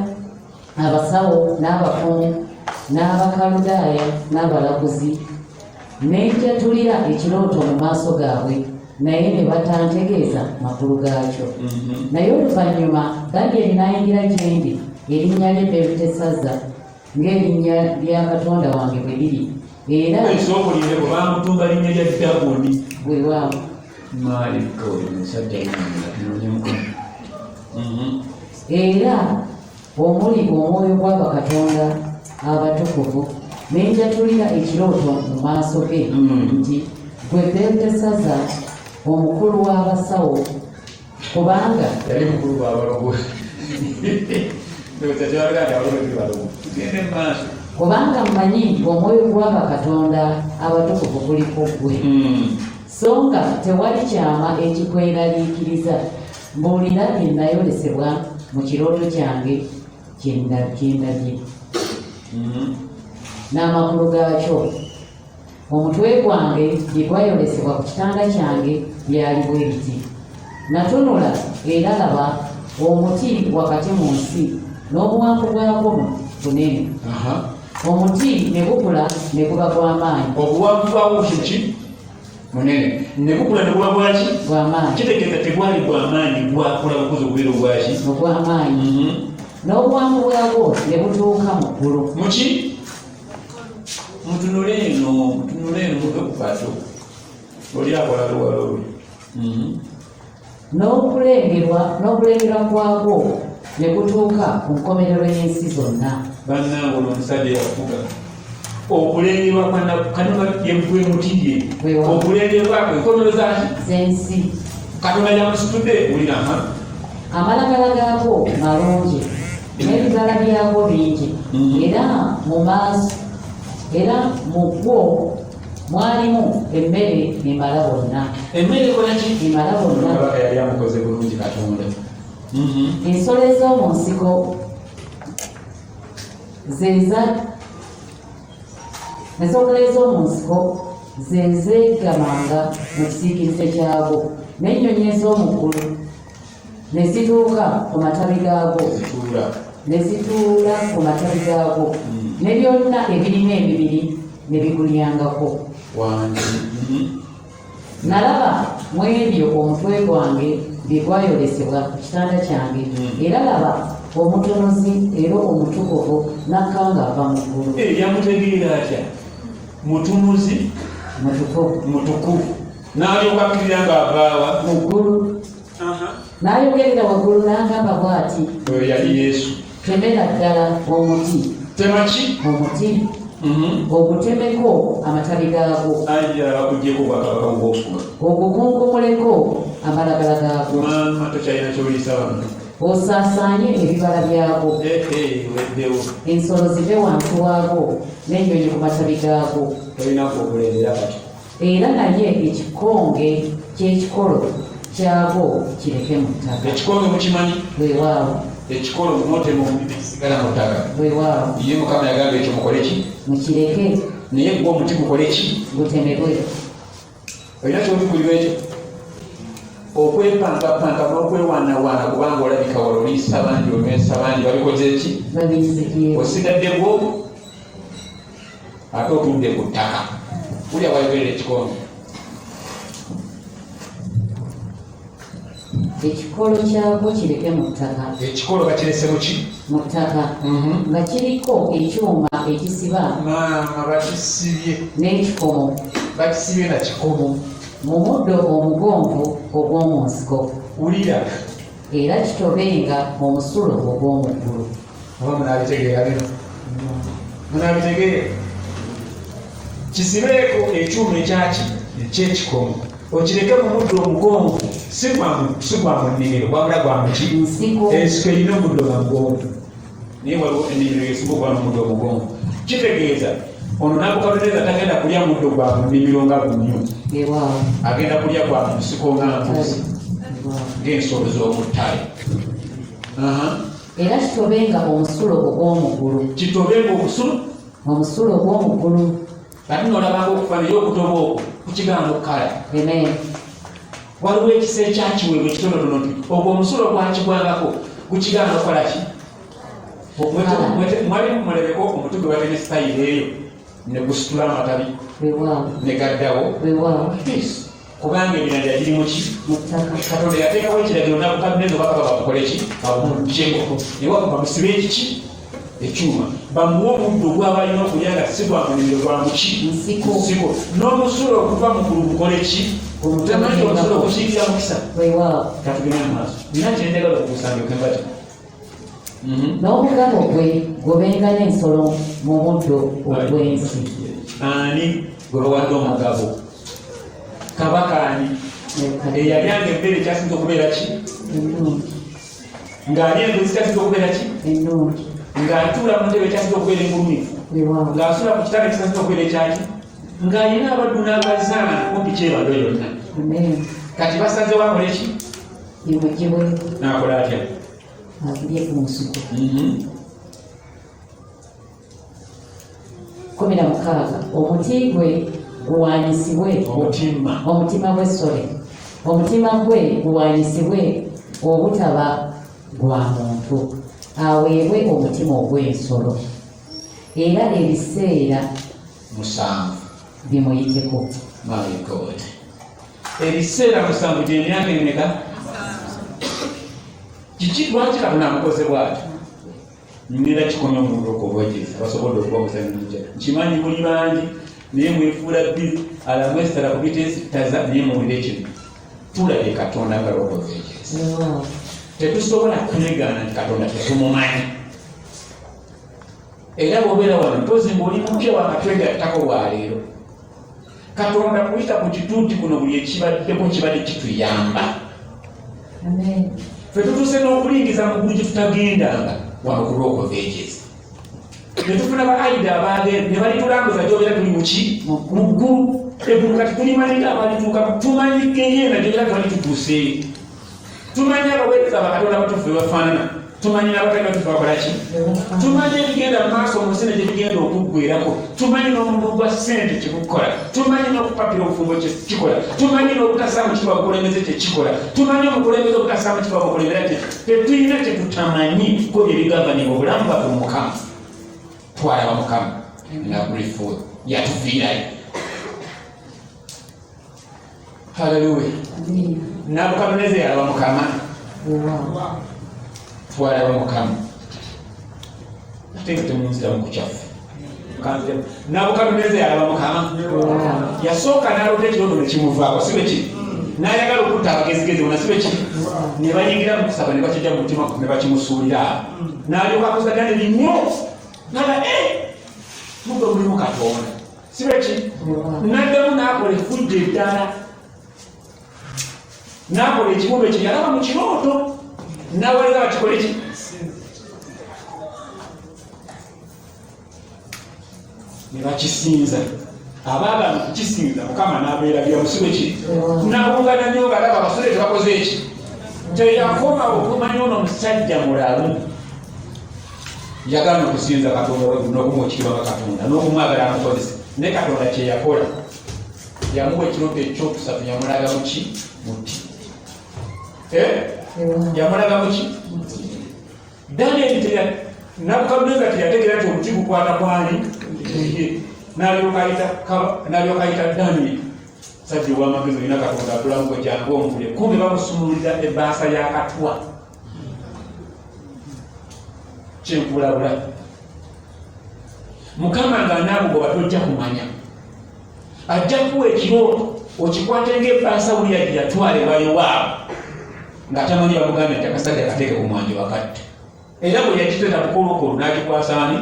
S2: abasawo n'abafumu n'Abakaludaaya n'abalaguzi, ne njatulira ekirooto mu maaso gaabwe, naye ne batantegeeza makulu gaakyo. Naye oluvannyuma Danyeri n'ayingira gye ndi, erinnya lye Berutesazza, ng'erinnya lya katonda wange bwe liri, era
S5: Esooka olindeko, baamutumba linnya lya Dagoni.
S2: Weewaawo.
S1: Maalika oyo musajja munene mukono.
S2: Era omuli omwoyo gwa bakatonda abatukuvu, ne njatulira ekirooto mu maaso ge nti, Ggwe Belutesazza omukulu w'abasawo, kubanga
S5: yali mukulu w'abalogo. Ndowooza kyabagamba nti abalogo tuli balogo. Tugende mu maaso.
S2: Kubanga mmanyi ng'omwoyo gwa bakatonda abatukuvu guli ku ggwe, so nga tewali kyama ekikweraliikiriza. Mbuulira bye nayolesebwa mu kirooto kyange kye ndabye n'amakulu gaakyo. Omutwe gwange bye gwayolesebwa ku kitanda kyange byali bwe biti. Natunula, era laba, omuti wakati mu nsi, n'obuwanvu bwagwo bunene. Omuti ne gukula ne guba gwa maanyi.
S5: Obuwanvu bwagwo kiki?
S1: Munene ne gukula ne guba gwaki?
S2: Gwamaanyi.
S1: Kitegeeza tegwali gwamaanyi, gwakula bukuzi okubeera ogwaki?
S2: Ogw'amaanyi. N'obuwanvu bwagwo ne butuuka mu ggulu.
S1: Muki? Mutunule eno, mutunule eno, muve ku kato oli akola luwalo lwe.
S2: N'okulengerwa kwagwo ne kutuuka ku nkomerero y'ensi zonna.
S1: Bannange, ono omusajja yafuga okulengerwa kwa Katonda yegwe muti ye.
S2: Weewaawo.
S1: Okulengerwa kwe enkomerero zaki?
S2: Z'ensi.
S1: Katonda yamusitudde, wulira ha.
S2: Amalagala gaagwo malungi n'ebibala byagwo bingi, era mu maaso era mu gwo mwalimu emmere emala bonna.
S1: Emmere ekola ki?
S2: Emala bonna.
S1: Kabaka yali amukoze bulungi Katonda.
S2: Ensolo ez'omu nsiko zeza ensolo ez'omu nsiko ze zeegamanga mu kisiikirize kyagwo, n'ennyonyi ez'omu ggulu ne zituuka ku matabi gaagwo.
S1: Zituula.
S2: Ne zituula ku matabi gaagwo, ne byonna ebirina emibiri ne bigulyangako.
S1: Wangi.
S2: Nalaba mu ebyo omutwe gwange bye gwayolesebwa ku kitanda kyange, era laba, omutonozi era omutukuvu n'akka ng'ava mu ggulu.
S1: Eh, yamutegeera atya? Mutunuzi.
S2: Mutukuvu.
S1: Mutukuvu, n'alyoka akkirira ng'avaawa?
S2: Mu ggulu. N'ayogerera waggulu n'agamba bw'ati.
S1: Oyo yali Yesu.
S2: Temera ddala omuti.
S1: Tema ki?
S2: Omuti, ogutemeko amatabi gaagwo.
S1: Ajja bakugyeko obwakabaka bwofuga.
S2: Ogukunkumuleko amalagala gaagwo.
S1: Maama, tokyalina kyoliisa bantu.
S2: Osaasaanye ebibala byagwo.
S1: Weddewo.
S2: Ensolo zive wansi waagwo n'ennyonyi ku matabi gaagwo.
S1: Tolina kwokulembera kati.
S2: Era naye ekikonge ky'ekikolo kyagwo kireke mu ttaka.
S1: Ekikonge mukimanyi?
S2: Weewaawo.
S1: Ekikolo mutema omuti nekisigala mu ttaka.
S2: Weewaawo.
S1: Ye Mukama yagamba ekyo mukole ki?
S2: Mukireke.
S1: Naye gwe omuti gukole ki?
S2: Gutemebwe.
S1: Olina kyobikulirwa ekyo okwepankapanka n'okwewaanawaana, kubanga olabika wala oliisa bangi, onywesa bangi, babikoze ki?
S2: Babinzigyewo.
S1: Osigadde bwomu ate otudde ku ttaka. Ulya wayogerera ekikonge.
S2: Ekikolo kyagwo kireke mu ttaka.
S1: Ekikolo bakirese mu ki?
S2: Mu ttaka, nga kiriko ekyuma ekisiba.
S1: Maama, bakisibye.
S2: N'ekikomo.
S1: Bakisibye na kikomo.
S2: Mu muddo omugonvu ogw'omu nsiko.
S1: Wulira.
S2: Era kitobenga omusulo ogw'omu ggulu.
S1: Oba munabitegeera bino? Munabitegeera? Kisibeeko ekyuma ekyaki? Ekyekikomo, okireke mu muddo omugonvu, si gwa mu nnimiro, wabula gwa muki?
S2: Nsiko.
S1: Ensiko erina omuddo nga mugonvu, naye waliwo ennimiro yesinga okuba n'omuddo omugonvu. Kitegeeza ono Nabukaduneza tagenda kulya muddo gwa mu nnimiro nga gumyu.
S2: Weewaawo.
S1: Agenda kulya gwa mu nsiko nga mbuzi.
S2: Weewaawo.
S1: Ng'ensolo z'omu ttale. Aha.
S2: Era kitobenga omusulo ogw'omu ggulu.
S1: Kitobenga omusulo.
S2: Omusulo ogw'omu ggulu.
S1: Ate nolabanga okufa, naye okutoba okwo kukigaana okukala.
S2: Amen.
S1: Waliwo ekisa ekyakiweebwa ekitonotono nti ogwo omusulo gwakigwangako gukigaana okukola ki? Mwali mulebeko omuti gwe batemye sitayiro eyo ne gusitula amatabi
S2: Weewaawo.
S1: ne gaddawo?
S2: Weewaawo.
S1: Peace. Kubanga emirandira giri muki?
S2: Mu ttaka.
S1: Katonda yateekawo ekiragiro, Nabukaduneza obakaba bamukole ki? Bamugyeko, naye waba bamusibe ekiki? Ekyuma. Bamuwe omuddo gwaba alina okulya nga si gwa mulimiro, gwa muki?
S2: Nsiko.
S1: Nsiko. N'omusulo okuva mu ggulu gukole ki? Tamanyi omusulo okukiikira mukisa.
S2: Weewaawo.
S1: Katugende mu maaso, nina kyenjagala okukusanga okembati.
S2: N'omugabo gwe gubenga n'ensolo mu muddo ogw'ensi.
S1: Ani gwe bawadde omugabo? Kabaka ani eyalyanga emmere ekyasinza okubeera ki?
S2: Ennungi.
S1: Ng'alya engozi kyasinza okubeera ki?
S2: Ennungi.
S1: Ng'atuula mu ntebe ekyasinza okubeera engulumivu.
S2: Weewaawo.
S1: Ng'asula ku kitanda ekisasinza okubeera ekyaki, ng'alina abaddu n'abazaana kumpi kyebando yonna.
S2: Amen.
S1: Kati basazewo akole ki?
S2: Imugibwe.
S1: N'akola atya?
S2: Agirye ku nsiko. 16, omuti gwe guwanyisibwe.
S1: Omutima.
S2: Omutima gwe, sole, omutima gwe guwanyisibwe obutaba gwa muntu, aweebwe omutima ogw'ensolo, era ebiseera
S1: 7
S2: bimuyiteko.
S1: My God. Ebiseera 7 gy'emyaka emeka? Kiki lwaki Katonda amukoze bw'atyo? Ngenda kikomya omuliro okubwejeza basobodde okuba muzanyo. Nkimanyi muli bangi naye mwefuula bbi alamwesitala kubiteesitaza, naye muwulire kino, tulabye Katonda nga lwokovejeza. Tetusobola kwegaana nti Katonda tetumumanyi. Era bw'obeera wano mpozi ng'oli mupya wakatwegattako bwaleero, Katonda kuyita ku kituuti kuno buli ekibaddeko kibadde kituyamba. Ffe tutuuse n'okulingiza mu ggulu gye tutagendanga wano ku lw'okuveejeza. Ne tufuna ba aida abaagenda ne balitulambuza gy'obeera tuli muki mu ggulu. Eggulu kati tulimanyi nga abalituuka, tumanyi geyeena gy'obeera twali tutuuseeyo. Tumanyi abaweereza ba Katonda abatuufu bwe bafaanana, tumanyi n'abatali batuufu bakola ki, tumanyi ebigenda mu maaso mu nsi ne gye bigenda okuggweerako, tumanyi n'omulimu gwa ssente kye gukola, tumanyi n'okupapira obufumbo kye kikola, tumanyi n'obutasaamu kitiibwa bukulembeze kye kikola, tumanyi omukulembeze obutasaamu kitiibwa bukulembera kye. Tetulina kye tutamanyi ko bye bigavanibwa obulamu bwaffe mu Mukama. Twalaba Mukama nga grateful yatuviirayo. Haleluya. Nabukaduneza yalaba Mukama, twalaba Mukama. Ate nga temunziramu ku kyaffe. Nabukaduneza yalaba Mukama, yasooka n'alota ekirooto ne kimuvaako, si bwe kiri? N'ayagala okutta abagezigezi bona, si bwe kiri? Ne bayingira mu kusaba ne bakijja mu mutima ne bakimusuulira awo, n'alyoka akoza Danyeri nnyo naba mugwe mulimu Katonda, si bwe kiri? N'addamu n'akola effujjo eddala, n'akola ekibumbe kye yalaba mu kirooto, n'awalira bakikole ki? Ne bakisinza. Abaagala okukisinza Mukama n'abeerabira, musibe ki? N'awungana nnyo ng'alaba abasule tebakoze eki. Teyakoma okumanya ono omusajja mulalu, yagaana okusinza Katonda waggulu n'okumuwa ekitiibwa nga Katonda n'okumwagala amukozese. Naye Katonda kye yakola, yamuwa ekirooto ekyokusatu, yamulaga muki? Muti. Yamulaga muki? Danieli Nabukaduneza teyategeera nti omuti gukwata kwani ye, n'alyoka ayita Danieli, sajja ow'amagezi, olina Katonda atulamu gwe, jangu omubule. Kumbe bamusumululira ebbaasa y'akatwa. Kyenkulabula, Mukama ng'anaakugoba tojja kumanya. Ajja kuwa ekirooto okikwate ng'ebbaasa wulira gye yatwala ewa Yowaabu nga tamanyi, bamugambye nti akasajja kateeke ku mwanjo bakatte. Era bwe yakiteta bukolokolo n'agikwasa ani?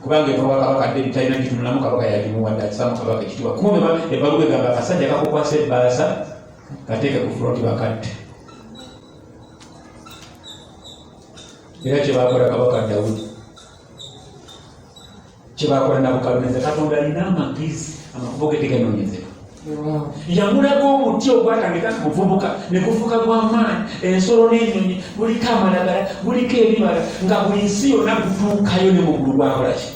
S1: Kubanga eva wa kabaka David, talina gitunulamu, kabaka yagimuwadde, akisaamu kabaka ekitiibwa. Kumbe ebbaluwa egamba akasajja kakukwasa ebbaasa kateeke ku front bakatte. Era kyebakola kabaka Dawudi, kyebakola Nabukaduneza. Katonda alina amagezi, amakubo ge teganoonyezeka. Yamulaga omuti ogwatandika nga muvubuka ne gufuuka gw'amaanyi, ensolo n'ennyonyi, guliko amalagala, guliko ebibala, nga buli nsi yonna gutuukayo ne mu ggulu gwakola ki?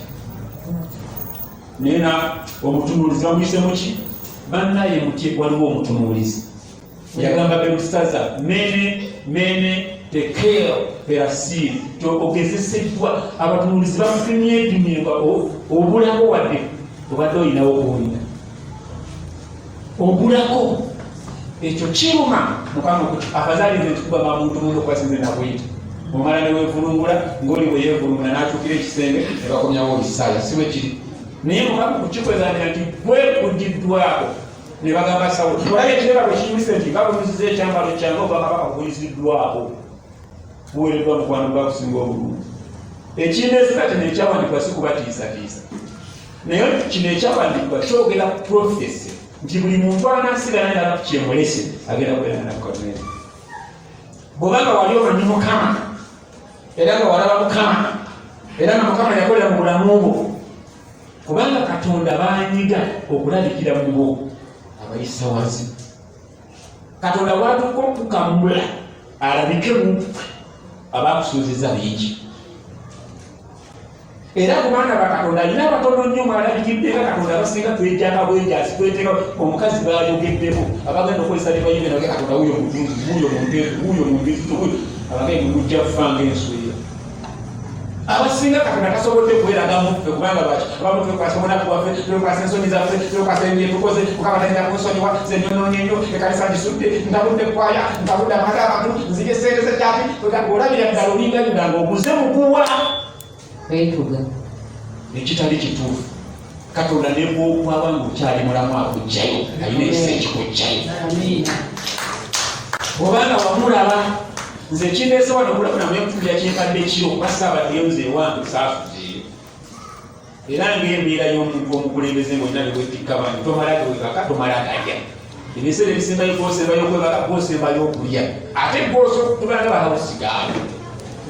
S1: Naye na omutunuulizi bamuyise muki? Bannaye mutye, waliwo omutunuulizi. Yagamba Belusaza, mene mene tekel perasiri, ogezeseddwa. Abatunuulizi bamupimyepimye nga obulako, wadde obadde olinawo kuwulira obulako. Ekyo kiruma Mukama. Afazaali nze nkikuba ba muntu muno kuba sinze nakuyita, omala newevulungula ng'oli bwe yeevulungula n'atuukira ekisenge ne bakomyawo obisaaya, si bwe kiri? Naye Mukama kukikwezanira nti gwe kugiddwako. Ne bagamba Sawulo, olaba ekireba bwe kiyimise nti nga bunyuziza ekyambalo kyange, obwakabaka buyiziddwako, buweereddwa mukwano gwakusinga obulungi. Ekindeesera kino ekyawandiikibwa si kubatiisatiisa, naye kino ekyawandiikibwa kyogera ku prophecy nti buli muntu anaasigala nga kyemulese agenda kubeera nga Nabukaduneza. Bw'obanga wali omanyi Mukama era nga walaba Mukama era nga Mukama yakolera mu bulamu bwo, kubanga Katonda banyiga okulabikira mu bo abayisa wansi. Katonda watuuka okukamula alabike mu abakusuuziza bingi. Era ku baana ba Katonda alina abatono nnyo mwalabikidde nga Katonda, abasinga twejjanga bwejaasi, tweteeka omukazi bayogeddeko abagenda okukozesa nebayimbe nage Katonda wuyo mutunzi, wuyo mumpeefu, wuyo mumbizi, wuyo abagende mujja kufa ng'enswera. Abasinga Katonda tasobodde kweragamu ffe, kubanga lwaki? Abamu twekwasa obunaku bwaffe, twekwasa ensonyi zaffe, twekwasa ebyetukoze. Mukama tayinza kunsonyiwa, nze nyonoonye nnyo, ekanisa ngisudde, ntabudde kwaya, ntabudde amaka g'abantu, nzije sente zekyaki. Olabira ddala olinga yuda ng'oguze muguwa
S2: Kwetuga.
S1: Ekitali kituufu. Katonda ne bw'okwaba ng'okyali mulamu akugjayo, alina ekisa ekikugjayo.
S2: Amiina.
S1: Obanga wamulaba, nze ekindeese wano okulaba namwe mpulira kyempadde ekiro, kuba saabaddeyo nze ewange saasuzeeyo. Era ng'embeera y'omuntu omukulembeze ng'olina bewettikka bangi, tomala gewebaka, tomala galya. Ebiseera ebisembayo gwosembayo okwebaka, gwosembayo okulya, ate gwosotubanga bahawusigaayo,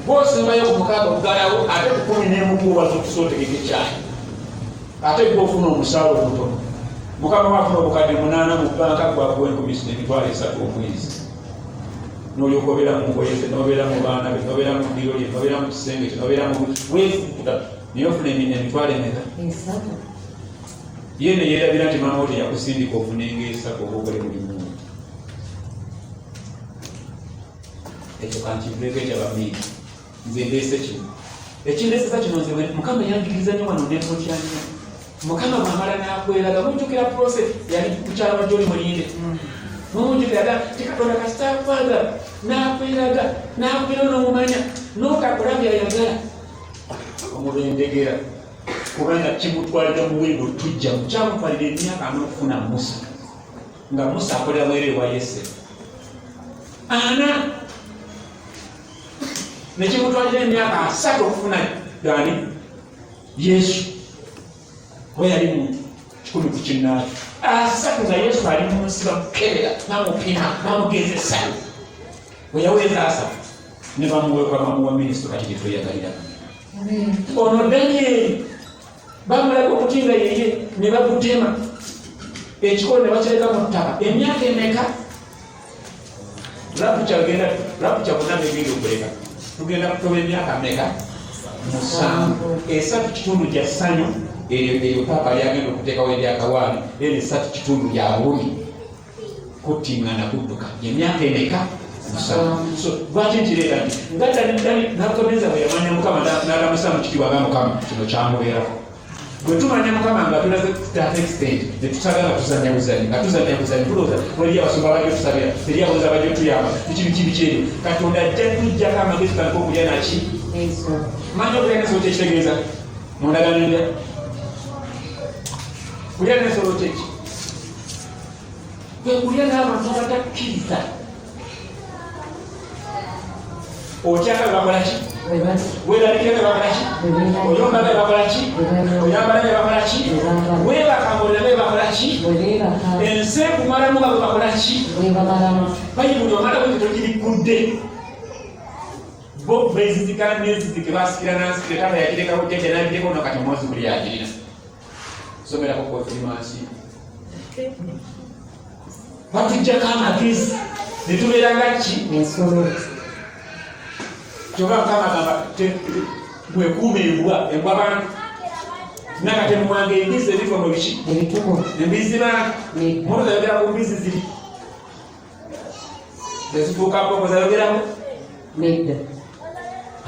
S1: gwosembayo ku mukaaga okugalawo, ate ku 11 gwowaza okusotegeka ekyayi, ate gwofuna omusaala omutono. Mukama wafuna obukadde 8 mu banka, gwakuwa 1030 omwezi, nolyoka obeera mu ngoye ze, nobeera mu baana be, nobeera mu ddiro lye, nobeera mu kisenge kye, nobeera mu weefukuta, naye ofuna emitwalo emeka?
S2: 3.
S1: Ye ne yeerabira nti maama wo teyakusindika ofunenga 3 oba okole mulimu. Ekyo kankiveeko ekyabamiiri. Nze ndeese kino, ekindeesesa kino, nze Mukama yanjigiriza nnyo wano, nemutya nnyo. Mukama bwamala n'akweraga, mujjukira process yali mukyala wa John Mulinde, mumujjukira ga ti Katonda kasita akwagala n'akweraga n'akwera n'omumanya n'otakola byayagala omubendegera, kubanga kimutwalira muwendo tujja kyamutwalira emyaka n'okufuna Musa, nga Musa akolera bwereere wa Yese ana, nekimutwalira emyaka 30 okufuna gani Yesu, kuba yali mu 100 ku kinnaakyo 30 nga Yesu ali mu nsi, bamukebera, bamupima, bamugezesa. Bwe yaweeza 30 ne bamuwekwa, bamuwa minisito. Kati gyetweyagalira ono Danyeri, bamulaga omuti nga yeye, ne bagutema, ekikolo ne bakireka mu ttaka emyaka emeka? Rapture rapture bonna begenda okuleka, tugenda kutoba emyaka meka? 7. 3 kitundu gya ssanyu eryo, eryo paapa lyagenda okuteekawo eryakawaani, era 3 kitundu lya bulumi, kuttiŋŋana, kudduka, emyaka emeka? 7. So lwaki nkireeta nti nga Nabukaduneza bwe yamanya Mukama n'alamusa mu kitiibwa nga Mukama, kino kyamubeerako. Bwe tumanya Mukama nga tulaze that extent, ne tusagala tuzanya buzanyi, nga tuzanya buzanyi, tulowooza waliyo abasumba bajja otusabira, teri abawoza bajja otuyamba, biki biki biki ebyo. Katonda ajja tujjako amagezi, tutandika okulya naki?
S2: Ensolo.
S1: Manya okulya n'ensolo kyekitegeeza mu ndagaano endya. Kulya n'ensolo kyeki? Kwe kulya n'abantu abatakkiriza. Otyaka bakola ki?
S2: Bwe bati.
S1: Weerabikira be bakola ki?
S2: Bwe beerabira.
S1: Oyomba be bakola ki?
S2: Bwe bayomba.
S1: Oyambala be bakola ki?
S2: Bwe bambala.
S1: Weebaka ng'olina be bakola ki?
S2: Bwe beebaka.
S1: Ensi ekumalamu nga bwe bakola ki?
S2: Bwe bamalamu.
S1: Bayibuli omala bwe togirikkudde, bo bezizika nezizike, basikira nansikire, taata yakirekawo, jjajja nabirekawo, nakati omwozi buli yagirina. Somerako konfirmansi, batujjako amagezi ne tubeera nga ki?
S2: Ensolo.
S1: Kyova Mukama agamba, mwekuume embwa, embwa bantu nakatemuwanga embizi ebiva mu biki?
S2: Ebitukuvu.
S1: Embizi bantu.
S2: Nedda.
S1: Muloza ayogera ku mbizi ziri tezituukako, muzayogerako?
S2: Nedda.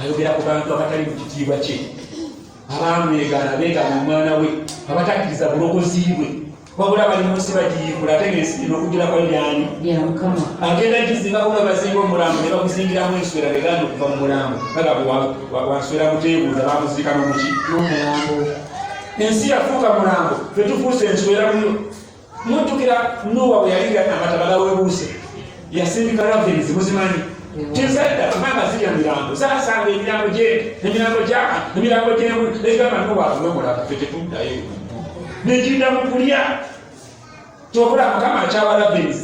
S1: Ayogera ku bantu abatali mu kitiibwa kye, abamwegaana, beegaana omwana we, abatakkiriza bulokozi bwe, wabula bali mu nsi bagiyiikula, ate ng'ensi eno okugirako byani?
S2: Bya Mukama.
S1: Agenda gizingako nga bazinga omulambo, ne baguzingiramu enswera, begaana okuva mu mulambo, baga wanswera muteebuuza, bamuziika n'omuki?
S2: N'omulambo.
S1: Ensi yafuuka mulambo, fe tufuuse enswera muyo. Mujjukira Nuwa bwe yalinga amataba gawebuuse, yasindika ravens, muzimanyi? Tezadda kubanga zirya mirambo. Zasanga emirambo gyente, emirambo gyaka, emirambo gyengu, negamba, "Nuwa atuwemulaka, fe tetuddayo," negidda mu kulya. Kyobula Mukama akyawa ravens.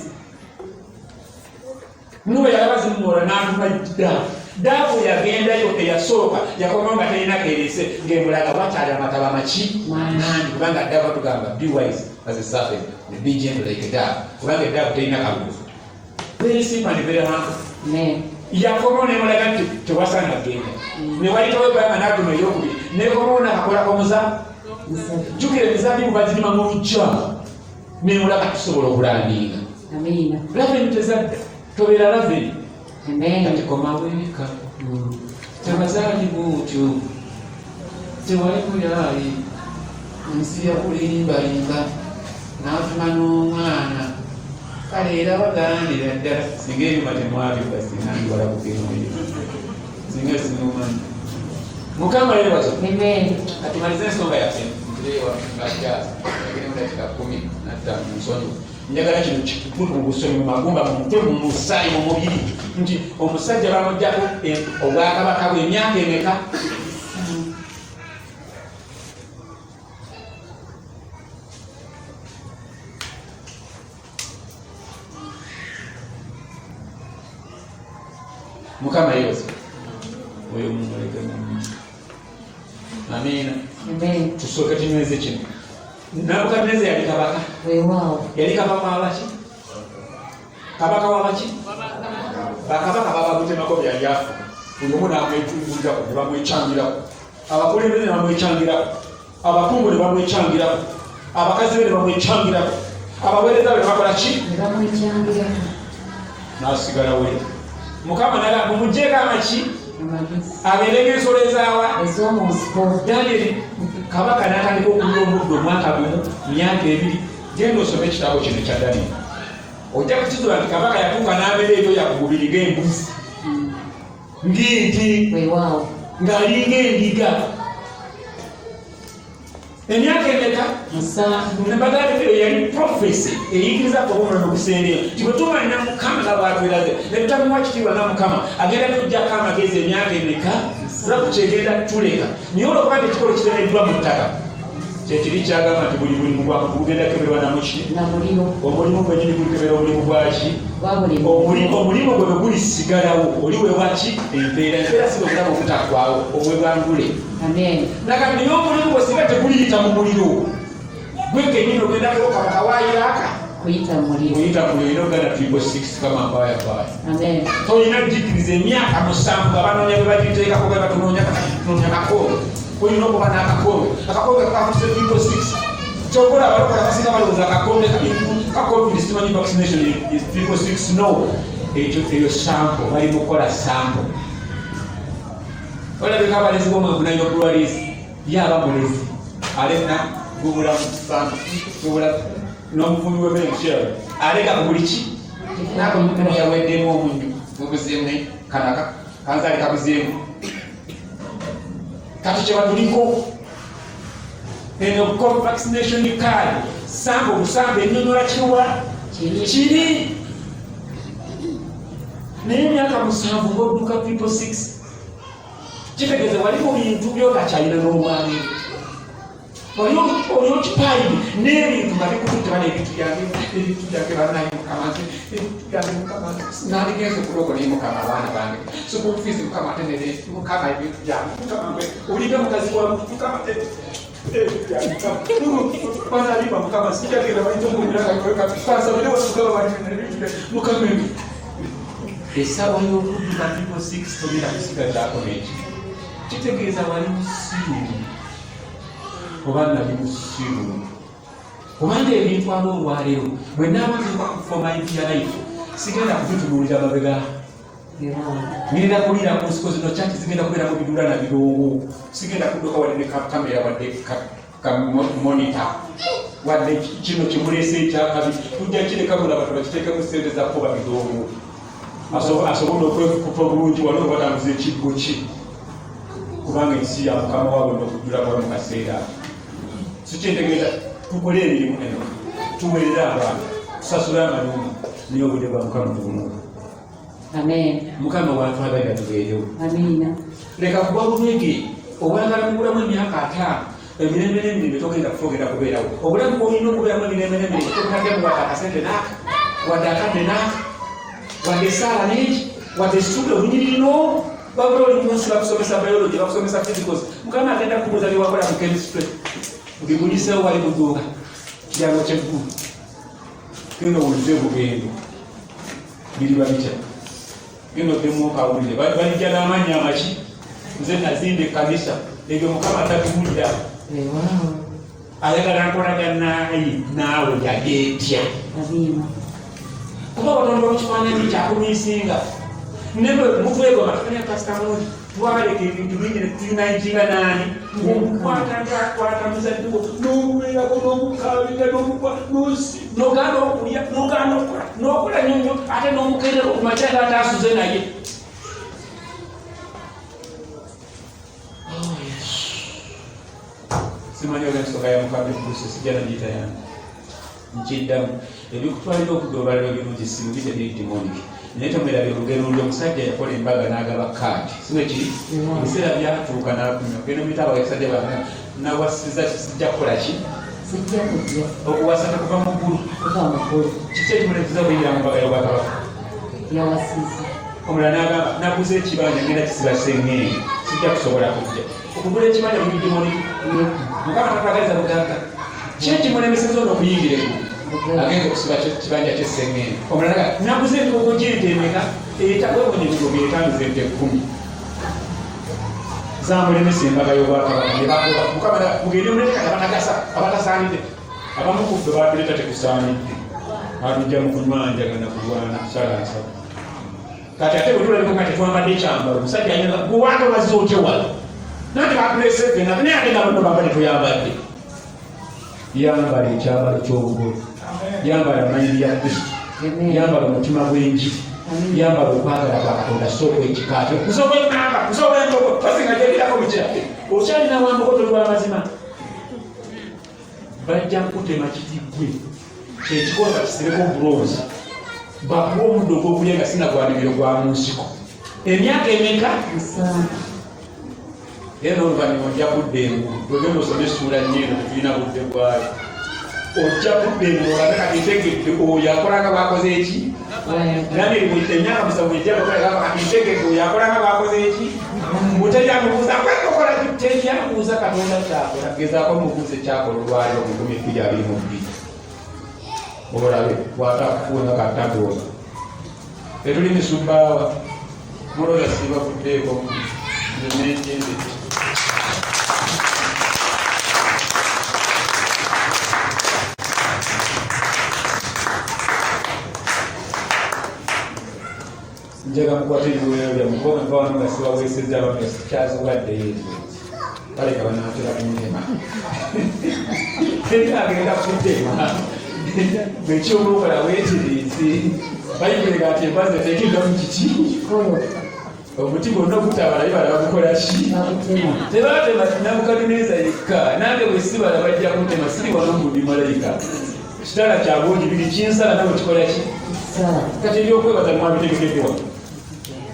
S1: Nuwa yalaba zimumoola, n'atuma dove. Dove yagendayo eyasooka, yakomawo nga terina kerese, ng'emulaga wakyali amataba maki? Mangi. Kubanga dove tugamba, be wise as a serpent, be gentle like a dove, kubanga edove terina kalulu, very simple and very humble.
S2: Amen.
S1: Yakomawo nemulaga nti tewasanga genda, newayitawo ebbanga, n'atuma eyokubiri, nekomawo nakakolako muza. Jjukira emizabibu bagirima mu lujja, nemulaga tusobola okulandinga.
S2: Amiina.
S1: Raven tezadda, tobeera raven.
S2: Amen.
S1: Kati komawo eka, tabazaalibwa otyo. Tewali muyaayi, nsi yakulimbalimba n'atuma n'omwana. Kale era bagambira ddala singa ebyuma temwabibwa, singa ndiwala kugenda, singa simumanyi. Mukama yebaza. Kati malize ensonga yaffe, ntuleewa ngajagiremu dakika 15 mu nsonyi. Njagala kino kikutuuke mu busomi, mu magumba, mu mutwe, mu musaayi, mu mubiri, nti omusajja bamugjako obwakabaka bwe emyaka emeka? Mukama yebaza. Oyo mumuleke mu. Amiina. Tusooke tunyweze kino. Nabukaduneza yali kabaka. Yali kabaka wabaki? Kabaka wabaki? Bakabaka babagutemako byali afu, buli omu namwetungulirako, ne bamwekyangirako, abakulembeze ne bamwekyangirako, abakungu ne bamwekyangirako, abakazi be ne bamwekyangirako, abaweereza be ne bakola ki? N'asigala we. Mukama naga mumugyeko amaki, abeere ng'ensolo ezaawa
S2: ez'omunsiko.
S1: Danieri kabaka n'atandika okulya omuddo omwaka gumu, myaka 2. Genda osome ekitabo kino ekya Danieri, ojja kukizuula nti kabaka yatuuka n'abeera ebyoya ku mubiri g'embuzi, ng'ente, ng'alinga endiga. Emyaka emeka?
S2: 7.
S1: Nabagambye eyo yali prophecy eyigiriza obumulano ogusembeyo, nti bwe tumanya Mukama nga bwatweraze ne tutamuwa kitiibwa nga Mukama, agenda tujjako amagezi. Emyaka emeka rakukyegenda tuleka? Naye olwokuba nti ekikolo kitemeddwa mu ttaka, kyekiri kyagamba nti buli mulimu gwa muntu gugenda keberwa namuki? Omulimu gwenyini gulikebera omulimu gwaki? Omulimu gwe bwe gulisigalawo, oli wewaki empeera. Empeera si bwe bulamu obutaggwawo obwebwangule. Naga naye omulimu gwe singa teguliyita mu muliro, gwe kenyini ogenda kuloka mu kawaayiro aka
S2: kuyita mu muliro.
S1: Kuyita mu muliro gana 666 kama mbaya mbaya. Tolina jikiriza emyaka 7 nga banoonya bwe bagiteekako, bwe batunoonya tunoonya kakonge. Olina okuba n'akakonge, akakonge kakakutise 666. Kyokola abalokola basinga balowooza akakonge ka COVID, simanyi vaccination is 666. No, ekyo eyo sample, bali mukukola sample. Olabika abalezi bomwenkunayo pluralist, ye aba mulezi aleta gubula gubula n'omufumbi w'emmere mukyalo aleka ku buli ki nako yaweddemu omunnyu gubuzeemu kanaka kanzaali kabuzeemu. Kati kyebatuliko eno COVID vaccination card, samba obusamba ennyonyola kiwa kiri. Naye emyaka 7 ng'odduka 666, kitegeeza wali mu bintu byotakyalina n'olwaleero, oli occupied n'ebintu nga bikututte bana ebintu byange, ebintu byange, banaye Mukama nze ebintu byange, Mukama nandigenza okulokola, Mukama abaana bange school fees, Mukama atenere, Mukama ebintu byange, Mukama ngwe olinga mukazi wa Mukama, ebintu byange, Mukama banalimba, Mukama sijagenda bayinza okunyakansabire wasukaba Mukama essaawa y'okudduka 666 togenda kusigazaako neki. Kitegeeza wali musiru oba nali musiru, kubanga ebintu aba olwaleero bwe naaba ntuuka ku form ya life, sigenda kubitunuulira mabega, ngenda kuliira ku nsiko zino. Kyaki zigenda kubeera mu bidula na birongo. Sigenda kudduka wadde ne kamera, wadde ka monitor, wadde kino kimuleese ekyakabi. Tujja kireka mulaba tubakiteekemu sente zakuba bidongo, asobola okwekupa obulungi wali oba batambuza ekibbo ki, kubanga ensi ya Mukama waabwe nokujjula kwa mu kaseera. Sikyentegeeza, tukole emirimu eno, tuweerere abantu, tusasule amayumba, naye obudde bwa Mukama tubununga. Mukama watwagalira tubeerewo. Leka kuba bubege obwagala mubulamu emyaka 50, emirembe n'emirembe. Togenda kufa, ogenda kubeerawo. Obulamu bwolina okubeeramu emirembe n'emirembe tobutaddemu wadde akasente naaka, wadde akadde naaka, wadde esaala nengi, wadde essuubi olunyiriri n'olwo. Wabula oli mu nsi, bakusomesa biology, bakusomesa physicals, Mukama agenda kubuuza byewakola mu chemistry obibulisewo. Wali mu dduuka kiryango kyeggulu, genda owulize obugendo biriba bitya, genda oddemu okawulire. Balijja n'amannya amaki, nze nazimba ekkanisa. Ebyo Mukama tabiwulira. Ayagala nkolaganaye naawe yali etya, kuba watonda mu kifaananyi kyakumiisinga.
S5: Nebwe mutwegoma tukanya pasita mulungi twaleka ebintu bingi ne tuyunaitinga naani omukwata ngaakwata muzadde wo n'omubeerako n'omukaabira n'omukwa n'ogaana okulya n'ogaana okukola n'okola nnyo nnyo ate n'omukeerera okumakya nga ataasuze naye. Oh, Simanyi oba ensonga ya mukama egguse sijja nagiyita yange. Nkiddamu, ebikutwalira okudda olwaliro ebirungi si bibi tebiri demonic. Naye temwerabira olugero luli omusajja yakola embaga n'agaba kaadi si bwe kiri? Ebiseera byatuuka n'akunywa genda muyita abasajja bange nawasiza sijja kukola ki?
S2: Sijja kujja.
S5: Okuwasa tekuva mu ggulu.
S2: Kuva mu ggulu.
S5: Kiki ekimuleeteza okuyingira mu mbaga y'obwakabaka?
S2: Yawasiza.
S5: Omulala n'agamba naguze ekibanja ngenda kisiba sengenge sijja kusobola kujja. Okugula ekibanja buli demonic. Mukama tatwagaliza bugagga. Ki ekimulemeseza ono okuyingira eggulu? Agenda okusiba kibanja ky'essengenge. Omulala naguze emigogo gy'ente emeka wewonye emigogo etaano z'ente 10 zamulemesa embaga y'obwakabaka ne bagoba. Mukama mugende mulete kati abatagasa abatasaanidde. Abamu ku ffe batuleeta tekusaanidde, atujja mu kunywa njaga na kulwana kusala nsalo. Kati ate bwe tulabika nga tetwambadde kyambalo, omusajja ayinza gwe wazze otya wano? Nanti batuleese ffenna naye ate nga banno bamba tetuyambadde. Yambala ekyambalo ky'obugole, yambala amayindi ya Kristo, yambala omutima gw'enjiri, yambala okwagala kwa Katonda si okw'ekika kyo. Nze ow'emmamba, nze ow'embogo, tosinga gyerirako mukira. Okyalina wambogo toli wa mazima. Bajja kukutema kiti ggwe kyekikola bakisibeko buloozi bakuwa omuddo ogw'okulya nga sina gwa nimiro gwa mu nsiko emyaka emeka era n'oluvannyuma ojja kudda engulu bwegenda osome essuula nnyo eno tetulina budde bwayo ojja kudda engulu olabe kati ntegedde oyo akola nga bwakoze eki nange emyaka musanvu ejja kukola kati ntegedde oyo akola nga bwakoze eki mbu teri amubuuza kwekokola teri amubuuza Katonda kyakola gezaako mubuuze kyakola olwaliro mu 2022 olabe bwatakufuwe nga katagooba tetuli misubbaawa mulooza sibavuddeeko nze nenjende Njaga mukwate ebiweero byammwe kuba bwe nva wano nga sibaweesezza abamu nga sikyaziwaddeyo ezo baleka banaatera kuntema teri agenda kuntema ekyomukola weetereeze bayibuli ga nti embwa zeteekeddwa mu kiki omuti gwonna ogutabala bibala bagukola ki tebatema Nabukaduneza yekka nange bwe sibala bajja kuntema siri wano mbu ndi malayika kitala kya bungi biri kinsala nawe kikola ki kati ebyokwebaza mwabitegekedde wano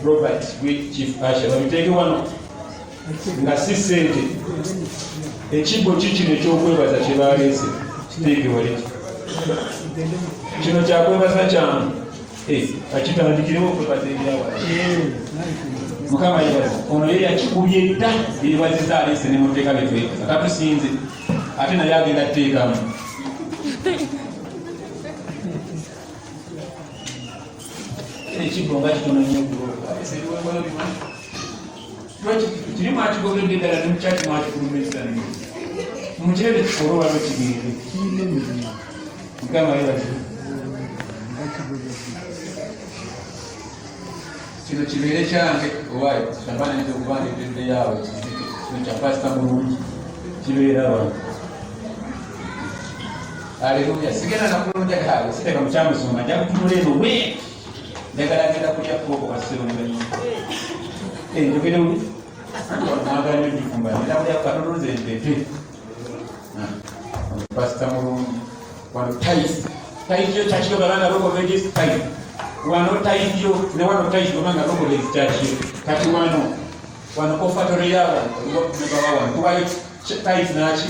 S5: Robert gwe chief asha babiteeke wano nga si sente ekibbo kikino ekyokwebaza kyebaleese kiteeke wali kino kyakwebaza kyangu eh, akitandikirewo okwebaza ebyawala mukama yebaza ono ye yakikubye dda yebaziza aleese ne muteeka byetwebaza katusinze ate naye agenda kuteekamu ekibbo nga kitono nnyo kiri mwakigobedde ddala nemukyaki mwakifulumizza mukirebe kikole waliwo kigende mukama yebaze kino kibeere kyange owaaye shabana yinza okuba ndeteddeyo awo ekizike kino kya pasita mulungi kibeera wano aleluya sigenda nakulonda kaabwe siteka mukyamusumba nja kutunula eno we njagala genda kulya kooko kasero eh, njogere uli mwagala nyo gifumba ngenda kulya katono nze ntete ah, pasita mulungi wano tayisi tayisi yo kyakiro balanga lokovegesi tayisi wano tayisi yo ne wano tayisi obanga lokovegesi kyakiro kati wano wano ofatore yawa nebawa wano kubayo tayisi naki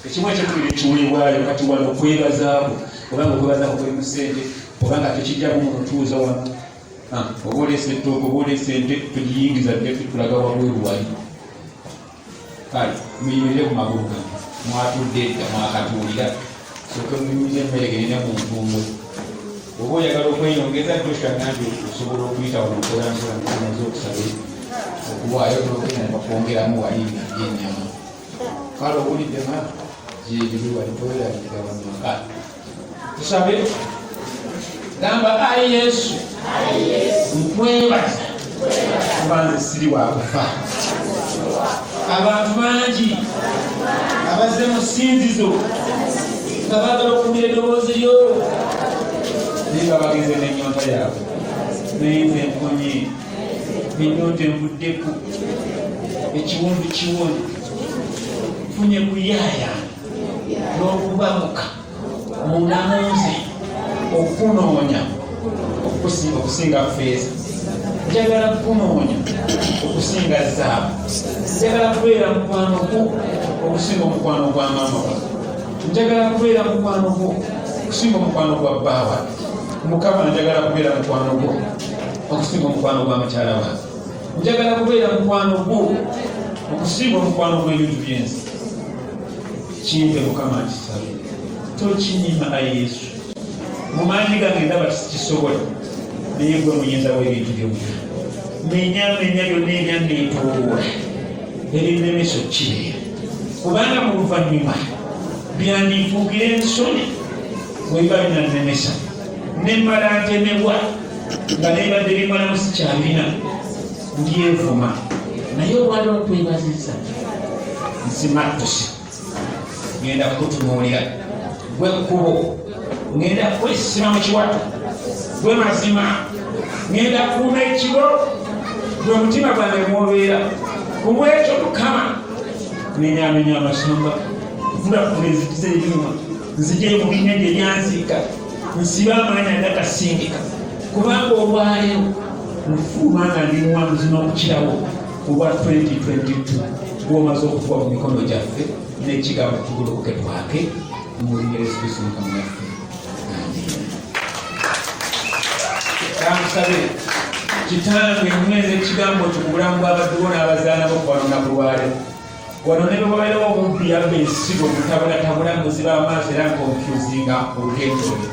S5: ekimu ekyekubiri ekiweebwayo kati wano okwebazaako obanga okwebazaako kuli mu ssente obanga tekijja muno tuuza wano ah, oba oleesa ettooke oba oleesa ente tugiyingiza dde tulaga wabweru wali kale muyimirire ku magulu gano mwatudde edda mwakatuulira sooke muyumize emmere gerina mu ntumbo oba oyagala okweyongeza Joshua ngambye osobola okuyita wano mpola mpola nkumaze okusaba okuwaayo tokena bakwongeramu wali ennyama kale owulidde ma gyebiri wali towerabirira wamaka tusabe gamba ayi Yesu nkwebaza
S1: Kuba nze siri wakufa. Abantu bangi abazze mu ssinzizo nga baagala okumira eddoboozi lyo, naye nga bagenze n'ennyonta yaabwe. Naye nze mponye ennyonta, envuddeku ekiwundu, kiwonye, nfunye kuyaaya n'okubamuka munda mu nze okukunoonya okusinga feeza. Njagala kukunoonya okusinga zaabu. Njagala kubeera mukwano gwo okusinga omukwano gwa maama wa. Njagala kubeera mukwano gwo okusinga omukwano gwa bbaawa. Mukama, njagala kubeera mukwano gwo okusinga omukwano gwa mukyala wange. Njagala kubeera mukwano gwo okusinga omukwano gw'ebintu byensi. Kimpe, Mukama, nkisabe, tokinyima. Ayi Yesu, mu maanyi gange ndaba kisobola, naye gwe muyinza w'ebintu byonna. Menya, menya byonna ebyanneetoloola ebinnemesa okkibeera, kubanga mu luvannyuma byandifuukira ensonyi bwebiba binannemesa nemmala ntemebwa nga nebadde bimalamu sikyabirina, ndyevuma. Naye olwaliro nkwebazizza, nsimattuse, ngenda kukutunuulira. Gwe kkubo, ngenda kwesiba mu kiwato. Gwe mazima, ngenda kuuma ekigo. Gwe mutima gwange mwobeera. Ku bwekyo, Mukama, menyamenya amasamba, fulafula enzigi z'ebyuma, nzijeyo mu binnya gye byanziika, nsibe amaanyi agatasingika, kubanga olwaleero nfuuma nga ndi muwanguzi n'okukirawo ku bwa 2022 bw'omaze okutuwa mu mikono gyaffe n'ekigambo tugolokoke twake mu linnya Yesu Kristo Mukama waffe, amiina. Kansabe Kitange nyweza ekigambo kyo ku bulamu bw'abaddu bo n'abazaana bo kuba lunaku lwaleero. Wano ne bwe wabeerawo omubbi yabba ensigo, mutabulatabula, muziba amaaso era nconfusinga olugendo lwe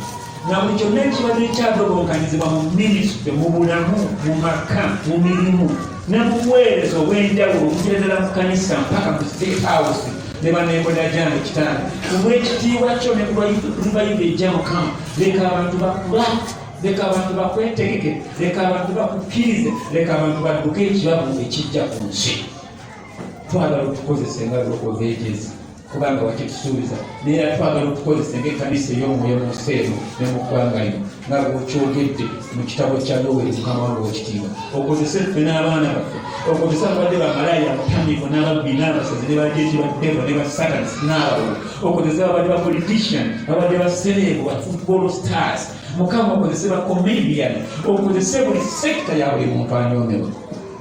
S1: na buli kyonna ekibadde kyadobonkanyizibwa mu minisitule, mu bulamu, mu maka, mu mirimu ne mu buweereza obw'enjawulo, okugira ddala mu kanisa mpaka mu State House ne banemboda gyange. Kitange, olw'ekitiibwa kyo ne ku lwa ejja, Mukama, leka abantu bakula, leka abantu bakwetegeke, leka abantu bakukkirize, leka abantu badduke ekibabu ekijja ku nsi. Twagala otukozese nga Rock of Ages, kubanga wakitusuubiza. Naye era twagala otukozese ngaekkanisa ey'omwoyo mu nsi eno ne mu ggwanga lino, nga bw'okyogedde mu kitabo kya Yoweri. Mukama wange owekitiibwa, okozese ffe n'abaana baffe, okozese abadde bamalaaya, abatamiivu, n'ababbi, n'abasazi, ne bajeeki ba devil, ne basatanist n'abalala, okozese abadde ba politician, abadde ba celeb, ba football stars. Mukama, okozese ba comedian, okozese buli sector ya buli muntu anyoomebwa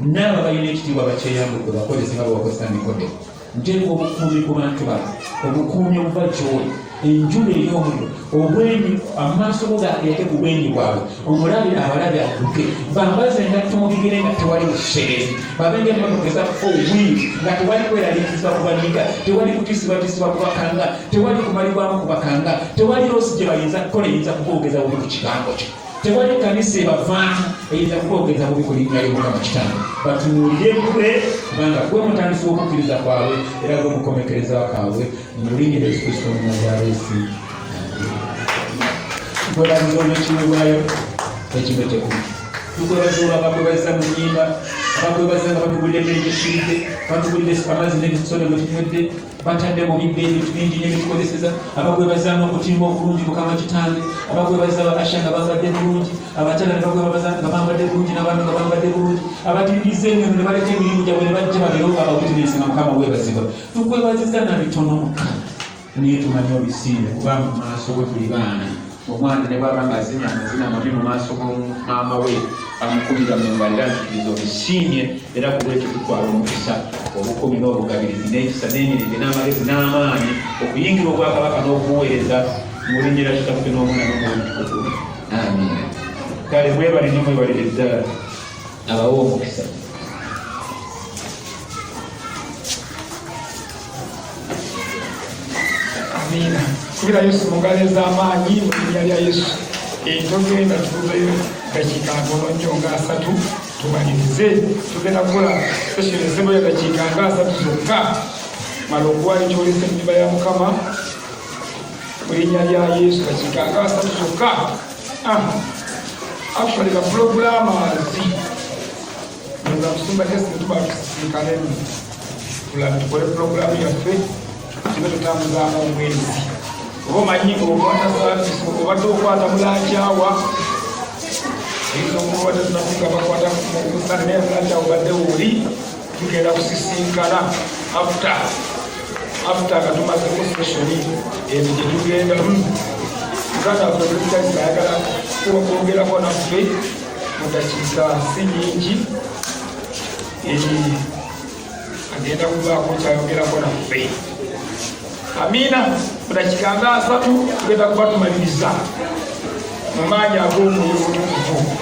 S1: n'abo balina ekitiibwa bakyeyambudde, bakozese nga bwebakozesa Nikodemu. Nteeka obukuumi ku bantu bano, obukuumi obuva gy'oli, enjula ey'omuliro, obwenyi, amaaso go gakeeke ku bwenyi bwabwe, omulabe abalabe adduke. Bambaze engatto mu bigere nga tewali buseerezi, babenga emmotoka eza four wheel nga tewali kweraliikirizibwa kubanyiga, tewali kutiisibwatiisibwa kubakanga, tewali kumalibwamu kubakanga, tewali loss gye bayinza kukola eyinza kuboogeza bubi ku kigambo kyo, tewali kanisa ebavaamu eyinza kuboogeza bubi ku linnya ly'Omukama. Kitange, batunuulire gwe, kubanga gwe mutandisi w'okukkiriza kwabwe era gwe mukomekereza kwabwe, mu linnya lya Yesu Kristo Omunazaalesi. Tukwebaziza olw'ekiweebwayo ekimu ekyekumi. Tukwebaza olwo abakwebaziza mu nnyimba, abakwebaziza nga batugulira emmere gyetuliridde, batugulira amazzi n'ebisole bwe tunywedde, batadde mu bibbo ebintu bingi nyo ebitukozeseza, abakwebaza n'okutimba obulungi. Mukama Kitange, abakwebaza ba usher nga bambadde bulungi, abakyala ne bakwebaza nga bambadde bulungi, n'abaami nga bambadde bulungi, abatiriza emyono ne baleka emirimu gyabwe ne bajja babeerewo nga bawitness nga. Mukama, weebazibwa. Tukwebaziza na bitono, Mukama, naye tumanyi obisiime, kubanga mu maaso gwe tuli baana. Omwana ne bwaba nga azinya amazina amabi mu maaso g'omaama we, amukubira mu ngalo. Era nzikiriza obisiimye, era ku lwekyo tutwala omukisa, obukumi n'obugabirizi n'ekisa n'emirembe n'amagezi n'amaanyi okuyingira obwakabaka n'okuweereza mu linnya lya Kitaffe n'Omwana n'Omwoyo Mutukuvu, amiina. Kale mwebale nnyo, mwebalire ddala, abawe omukisa.
S6: Amiina. Kubira Yesu mu ngalo ez'amaanyi mu linnya lya Yesu. Togenda, tubuzeyo dakiika ntono nnyo nga 30 tumalirize. Tugenda kukola session esembayo ya dakiika nga 30 zokka. Mala okuwaayo kyolesa ennyumba ya Mukama mu linnya lya Yesu, dakiika nga 30 zokka. Actually, ba programmers. Katonda. Musumba Justin, tuba tusisinkane nno tulabe tukole pulogulaamu yaffe tube tutambuzaamu omwezi. Oba omanyi okwata service, obadde okwata mulakyawa, oyinza okuba obadde tunatuuka bakwata musana, naye mulakyawa obadde woli. Tugenda kusisinkana after nga tumazeko session eno gye tugenda. Muganda waffe Bulikyalisi ayagala kwogerako naffe mu dakiika si nyingi. Agenda kubaako kyayogerako naffe. Amiina. Mu dakiika nga 30 tugenda kuba tumaliriza mu maanyi ag'omwoyo omutukuvu.